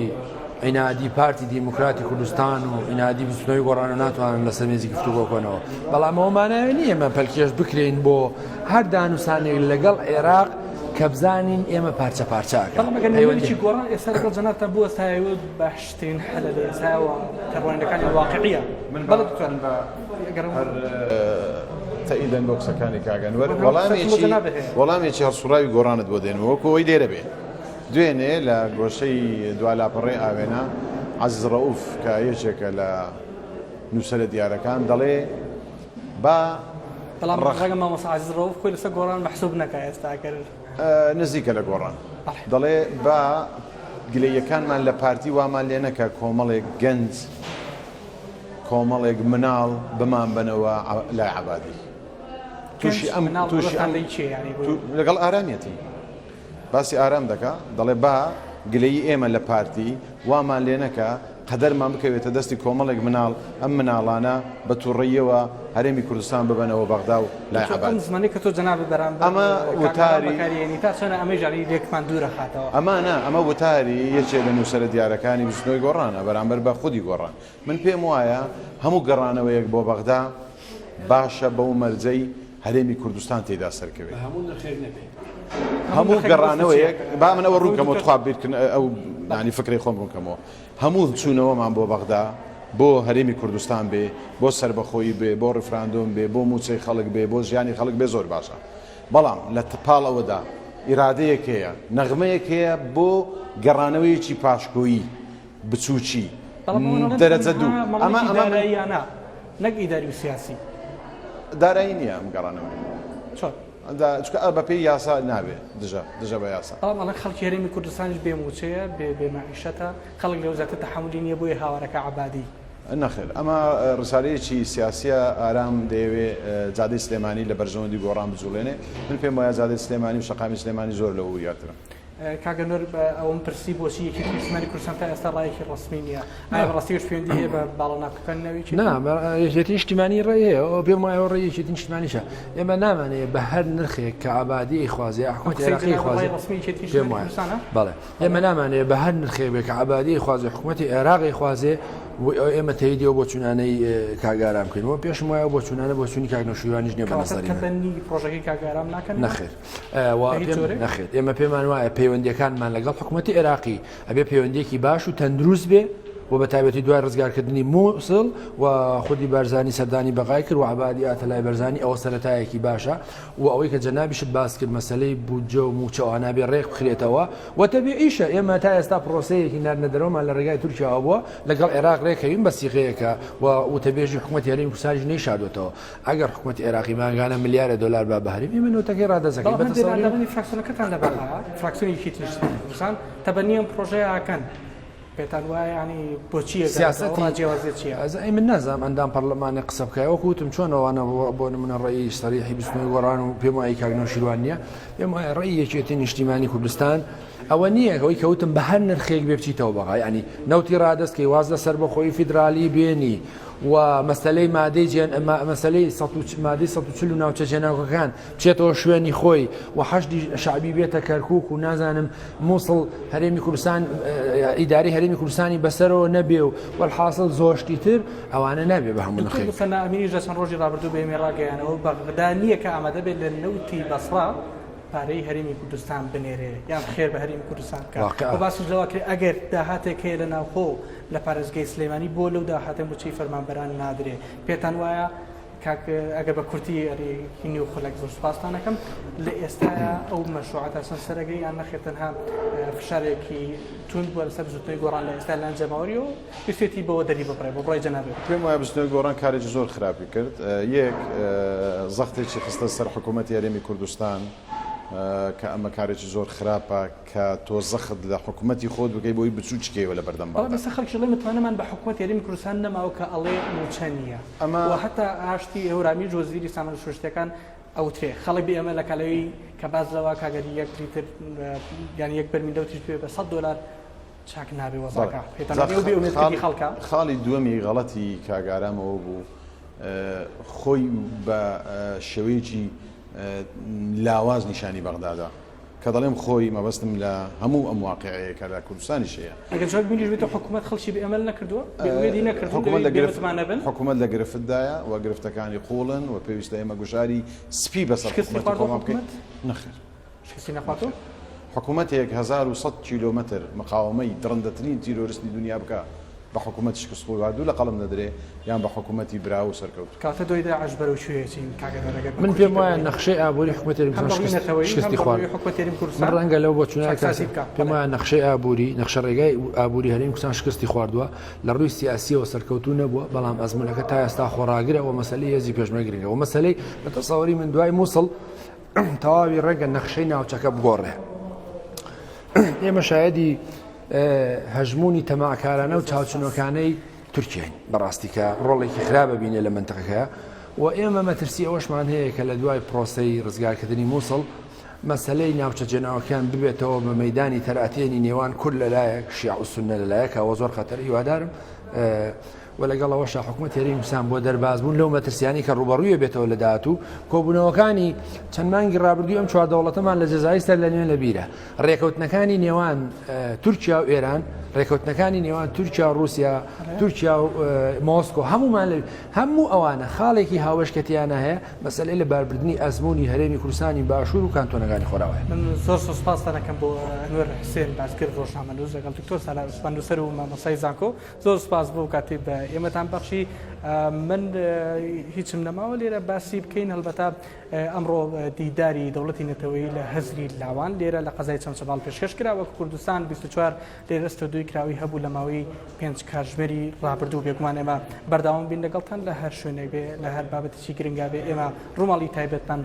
عینادی پارتی دیموکراتی کوردستان و عینادی بزوتنەوەی گۆڕان و ناتوانن لەسەر مێزی گفتوگۆ کۆنەوە بەڵام ئەوە ماناوی نییە ئێمە پەلکێش بکرێین بۆ هەر دانوسانێک لەگەڵ عێراق کە بزانین ئێمە پارچە پارچەکە بەڵام ئەگەر نوێنەرێکی گۆڕان ئێستا لەگەڵ جەنابتان بوەستایەوە باشترین حەلە لە ئێستاوە کە ڕوانینەکانی واقعیە من بەڵێ دکتۆر بە ئەگەر هەر تەئیدەن بۆ قسەکانی کاک ئەنوەر بەڵام قسەشم بۆ وەڵامێکی جەنابت هەیە. وەڵامێکی هەڵسوڕاوی گۆڕانت بۆ دێنمەوە وەکو ئەوەی لێرە بێ دوێنێ لە گۆشەی دوا لاپەڕەی ئاوێنە، عەزیز ڕەئوف کە یەکێکە لە نووسەرە دیارەکان دەڵێ با بەڵام ڕەخ. ڕەنگە مامۆستا عەزیز ڕەئوف خۆی لەسەر گۆڕان مەحسوب نەکا ئێستا ئەگەر. نزیکە لە گۆڕان. بەڵێ. دەڵێ با گلەییەکانمان لە پارتی وامان لێ نەکا کۆمەڵێک گەنج، کۆمەڵێک مناڵ بمانبەنەوە لای عەبادی. تووشی ئەم مناڵ تووشی ئەم مەبەستتان لێی کێیە یانی بۆ. لەگەڵ ئارامیەتی. باسی ئارام دەکا دەڵێ با گلەیی ئێمە لە پارتی وامان لێ نەکا قەدەرمان بکەوێتە دەستی کۆمەڵێک مناڵ ئەم مناڵانە بە توڕەییەوە هەرێمی کوردستان ببەنەوە بەغدا و لای دکتۆر ئەم عەبادی. زمانەی کە تۆ جەنابت بەرامبەر ئەمە کاک ئارام وتاری. بەکاری ئێنی تا چەنە ئەمەیش یانی لێکمان دوور ئەخاتەوە؟ ئەمە نا ئەمە وتاری یەکێ لە نووسەرە دیارەکانی بزوتنەوەی گۆڕانە بەرامبەر بە خودی گۆڕان. من پێم وایە هەموو گەڕانەوەیەک بۆ بەغدا باشە بەو مەرجەی هەرێمی کوردستان تێیدا سەرکەوێت. بە هەموو نرخێک نەبێ. هەموو گەڕانەوەیەک با من ئەوە ڕوون کەمەوە تخوا بیرکردن ئەو یانی فکرەی خۆم ڕوون کەمەوە هەموو چوونەوەمان بۆ بەغدا بۆ هەرێمی کوردستان بێ بۆ سەربەخۆیی بێ بۆ ڕیفراندۆم بێ بۆ مووچەی خەڵک بێ بۆ ژیانی خەڵک بێ زۆر باشە بەڵام لە پاڵ ئەوەدا ئیرادەیەک هەیە نەغمەیەک هەیە بۆ گەڕانەوەیەکی پاشکۆیی بچووکی دەرەجە دوو ئەمە ئەمە نەک ئیداری و سیاسی دارایی نییە ئەم گەڕانەوەی چۆن چونکە بە پێی یاسا نابێ دژە دژە بە یاسا. بەڵام ئەڵێن خەڵکی هەرێمی کوردستانیش بێ مووچەیە بێ بێ مەعیشەتە خەڵک لەوە زیاتر تەحەمولی نییە بۆیە هاوارەکە عەبادی. نەخێر ئەمە ڕسالەیەکی سیاسیە ئارام دەیەوێ جادەی سلێمانی لە بەرژەوەندی گۆڕان بجوڵێنێ من پێم وایە جادەی سلێمانی و شەقامی سلێمانی زۆر لەوە وریاترن. کاک ئەنوەر ئەوەم پرسی بۆچی یەکێتی نیشتمانی کوردستان تا ئێستا ڕایەکی ڕەسمی نییە ئایا بەڕاستی هیچ پەیوەندی هەیە بە باڵا ناکۆکانی ناو یەکێتی؟ نا یەکێتی نیشتیمانی ڕێی هەیە ئەو پێم وایە ئەو ڕێی یەکێتی نیشتیمانیشە ئێمە نامانەیە بە هەر نرخێک کە عەبادی ئەیخوازێ حکومەتی قسەی عێراقی جەنابت ئەیخوازێ ڕای ڕەسمی یەکێتی پێم نیشتیمانی وایە کوردستانە؟ بەڵێ ئێمە نامانەیە بە هەر نرخێک بێ کە عەبادی ئەیخوازێ حکومەتی عێراق ئەیخوازێ و ئێمە تەییدی ئەو بۆچوونانەی کاک ئارام بکەین و پێشم وایە ئەو بۆچوونانە بۆچوونی کاک نەوشیروانیش نییە بە کەواتە نەزەری من تەبەنی پڕۆژەکەی کاک ئارام ناکەن؟ نەخێر نەخێر ئێمە پێمان وایە پەیوەندیەکانمان لەگەڵ حکوومەتتی عێراقی ئەبێ پەیوەندیەکی باش و تەندروست بێ و بە تایبەتی دوای ڕزگارکردنی مووسڵ و خودی بارزانی سەردانی بەغای کرد و عبادی ئاتەلای بەرزانی ئەوە سەرەتایەکی باشە و ئەوەی کە جەنابیشت باس کرد مەسلەی بودجە و موچەوانە بێ ڕێک بخرێتەوە و تەبیعیشە ئێمە تا ئێستا پرۆسەیەکی ناردنە دەرەوەمان لە ڕێگای تورکیاوە بووە لەگەڵ عێراق ڕێکەوین بە سیغەیەکە و وتەبێژی حکوومەتی هەرێمی کوردستانیش نەیشاردۆتەوە ئەگەر حکومەتی عێراقی مانگانە ملیارە دۆلار با بە هەرێم ئێمە نەوتەکەی ڕادەست دەکەین بەڵام بە هەندێک تەسەوری ئەندامانی فراکسیۆنەکەتان لە بەغا فراکسیۆنی یەکێتی نیشتمانی کوردستان تەبەنی ئەم پڕۆژەیە ئەکەن پێتان وایە یانی بۆچی ئەگەڕێتەوە سیاسەتی ڕا جیاوازیە چییە؟ ئەز ئەی من نازانم ئەندام پەرلەمانێک قسە بکای وەکو وتم چۆن ئەوانە بۆ نمونە ڕەئی سەریحی بزوتنەوەی گۆڕان و پێم وایە کاک نەوشیروان نییە پێم وایە ڕەئی یەکێتی نیشتیمانی کوردستان ئەوە نییە ئەوەی کە وتم بە هەر نرخێک بێ بچیتەوە بەغا یعنی نەوتی ڕادەست کەی واز لە سەربەخۆیی فیدرالی بێنی و مەسەلەی مادەی جێن مەسەلەی مادەی 140 و ناوچە جێناوکەکان بچێتەوە شوێنی خۆی و حەشدی شەعبی بێتە کەرکوک و نازانم مووسڵ هەرێمی کوردستان ئیداری هەرێمی کوردستانی بەسەرەوە نەبێ و وەلحاسڵ زۆر شتی تر ئەوانە نابێ بە هەموو دکتۆر نرخێک. موسەننا ئەمینیش لە چەند ڕۆژی ڕابردوو بە ئێمەی ڕاگەیانەوە بەغدا نییە کە ئامادە بێت لە نەوتی بەسڕە. پارەی هەرێمی کوردستان بنێرێ یان خێر بە هەرێمی کوردستان بکات و باسیش لەوە کرێ ئەگەر داهاتێک هەیە لە ناوخۆ لە پارێزگەی سلێمانی بۆ لەو داهاتە مووچەی فەرمانبەران نادرێ پێتان وایە کاک ئەگەر بە کورتی ئەرێ نیو خولەک زۆر سوپاستان ئەکەم لە ئێستایا ئەو مەشروعە تا چەند سەرەگری یان نەخێر تەنها فشارێکی توند بووە لەسەر بزوتنەوەی گۆڕان لە ئێستا لایەن جەماوەریەوە ویستێتی بەوە دەری ببڕێ بۆ بڕای جەنابت. پێم وایە بزوتنەوەی گۆڕان کارێکی زۆر خراپی کرد یەک زەختێکی خستە سەر حکوومەتی هەرێمی کوردستان کە ئەمە کارێکی زۆر خراپە کە تۆ زەخت لە حکومەتی خۆت بکەی بۆی بچووکیکەیەوە لە بەردەم بەڵام بەغدا. ئێستا خەڵکیش ئەڵێ متمانەمان بە حکومەتی هەرێمی کوردستان نەماوە کە ئەڵێ مووچە نییە ئەمە. و هەتا ئاشتی هەورامیش وەزیری سامانە سروشتییەکان ئەوترێ خەڵک بێ ئەمە لە کالەوی کە باس لەوە کە گەر یەک لیتر یان یەک بەرمیل نەوتیش ببێ بە 100 دۆلار چاک نابێ وەزعەکە بەڵێ. پێتان جا وابێ ئەو بێ ئومێدکردنی خاڵ خەڵکە؟ خاڵی دووەمی غەڵەتی کاک ئارام ئەوە بوو خۆی بە شێوەیەکی لاواز نیشانی بەغدادا. کە دەڵێم خۆی مەبەستم لە هەموو ئەم واقیعەیە کە لە کوردستانیش هەیە. ئەگەر جواب بینیش بێتەوە حکوومەت خەڵکی بێ ئەمەل نەکردووە؟ بێ ئومێدی نەکردوون؟ حکوومەت لەوەی لە بێ گرفت متمانە بن؟ حکوومەت لە گرفتدایە و گرفتەکانی قووڵن و پێویستە ئێمە گوشاری سپی بەسەر شکستی حکوومەتی خواردووە خۆمان بکەین. حکوومەت؟ نەخێر. شکستی نەخواردووە؟ نەخێر. حکوومەتێک 1100 کیلۆمەتر مقاوەمەی دڕندەترین تیرۆرستی دونیا بکا بە حکوومەتی شکستخواردوو لە قەڵەم دەدرێ یان بە حکوومەتی براوە و سەرکەوتوو؟ کەواتە دوای داعش بەرەو کوێ ئەچین کاک ئەنوەر ئەگەر بە من کوردی پێم وایە پێ بڵێی؟ نەخشەی ئابووری حکوومەتی هەرێمی هەم کوردستان بە ڕووی شکست نەتەوەیی هەم شکستی بە خوارد ڕووی حکوومەتی هەرێمی من کوردستان ڕەنگە لەو بۆچوونە چاکسازی بکا پێم بەڵێ. وایە نەخشەی ئابووری نەخشە ڕێگای ئابووری هەرێمی کوردستان شکستی خواردووە لە ڕووی سیاسیەوە سەرکەوتوو نەبووە بەڵام ئەزموونەکە تا ئێستا خۆڕاگرە و مەسەلەی هێزی پێشمەرگە گرنگە و مەسەلەی بە تەسەوری من دوای مووسڵ تەواوی ڕەنگە نەخشەی ناوچەکە بگۆڕێ ئێمە شایەدی هەژموونی تەماعکارانە و چاوچنۆکانەی تورکیاین بەڕاستی کە ڕۆڵێکی خراپە بینێ لە منتەقەکە و ئێمە مەترسی ئەوەشمان هەیە کە لە دوای پرۆسەی ڕزگارکردنی مووسڵ مەسلەی ناوچە جێناوەکان ببێتەوە بە مەدانی تەراتێنی نێوان کورد لەلایەک شیع و سوننە لەلایەکەوە زۆر خەتەر هیوادارم و لەگەڵ ئەوەشا حکومەتی هەرێمی کوردستان بۆ دەربازبوون لەو مەترسیانەی کە ڕووبەڕووی بێتەوە لە داهاتوو کۆبوونەوەکانی چەند مانگی ڕابردووی ئەم چوار دەوڵەتەمان لە جەزائیر سەر لە نوێ لەبیرە ڕێکەوتنەکانی نێوان تورکیا و ئێران ڕێکەوتنەکانی نێوان تورکیا و رووسیا تورکیا و مۆسکۆ هەمومان لە هەموو ئەوانە خاڵێکی هاوبەش کە تیانە هەیە مەسەلەی لە باربردنی ئەزموونی هەرێمی کوردستانی باشوور و کانتۆنەکانی خۆراوایە. من زۆر زۆر سوپاستان ئەکەم بۆ ئەنوەر حسێن بازگر ڕۆژنامەنووس لەگەڵ دکتۆر سالار عوسمان نووسەر و مامۆستای زانکۆ زۆر سوپاس بۆ کاتی بە ئێمەتان بەخشی من هیچم نەماوە لێرە باسی بکەین هەڵبەتە ئەمڕۆ دیداری دەوڵەتی نەتەوەیی لە هزری لاوان لێرە لە قەزای چەمچەماڵ پێشکەش کرا وەک کوردستان 24 لێرە ستۆدیۆی کراوی هەبوو لە ماوەی پێنج کاتژمێری ڕابردوو بێگومان ئێمە بەردەوام بین لەگەڵتان لە هەر شوێنێک بێ لە هەر بابەتێکی گرنگا بێ ئێمە ڕووماڵی تایبەتمان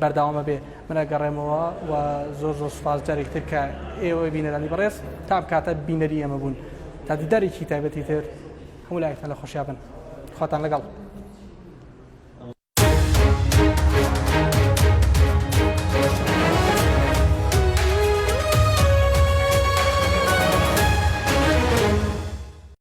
بەردەوامە بێ من ئەگەڕێمەوە و زۆر زۆر سوپاس جارێکتر کە ئێوە بینەرانی بەڕێز تا ئەم کاتە بینەری ئێمە بوون تا دیدارێکی تایبەتی تر هەموو لایەکتان لە خۆشیا بن خواتان لەگەڵ.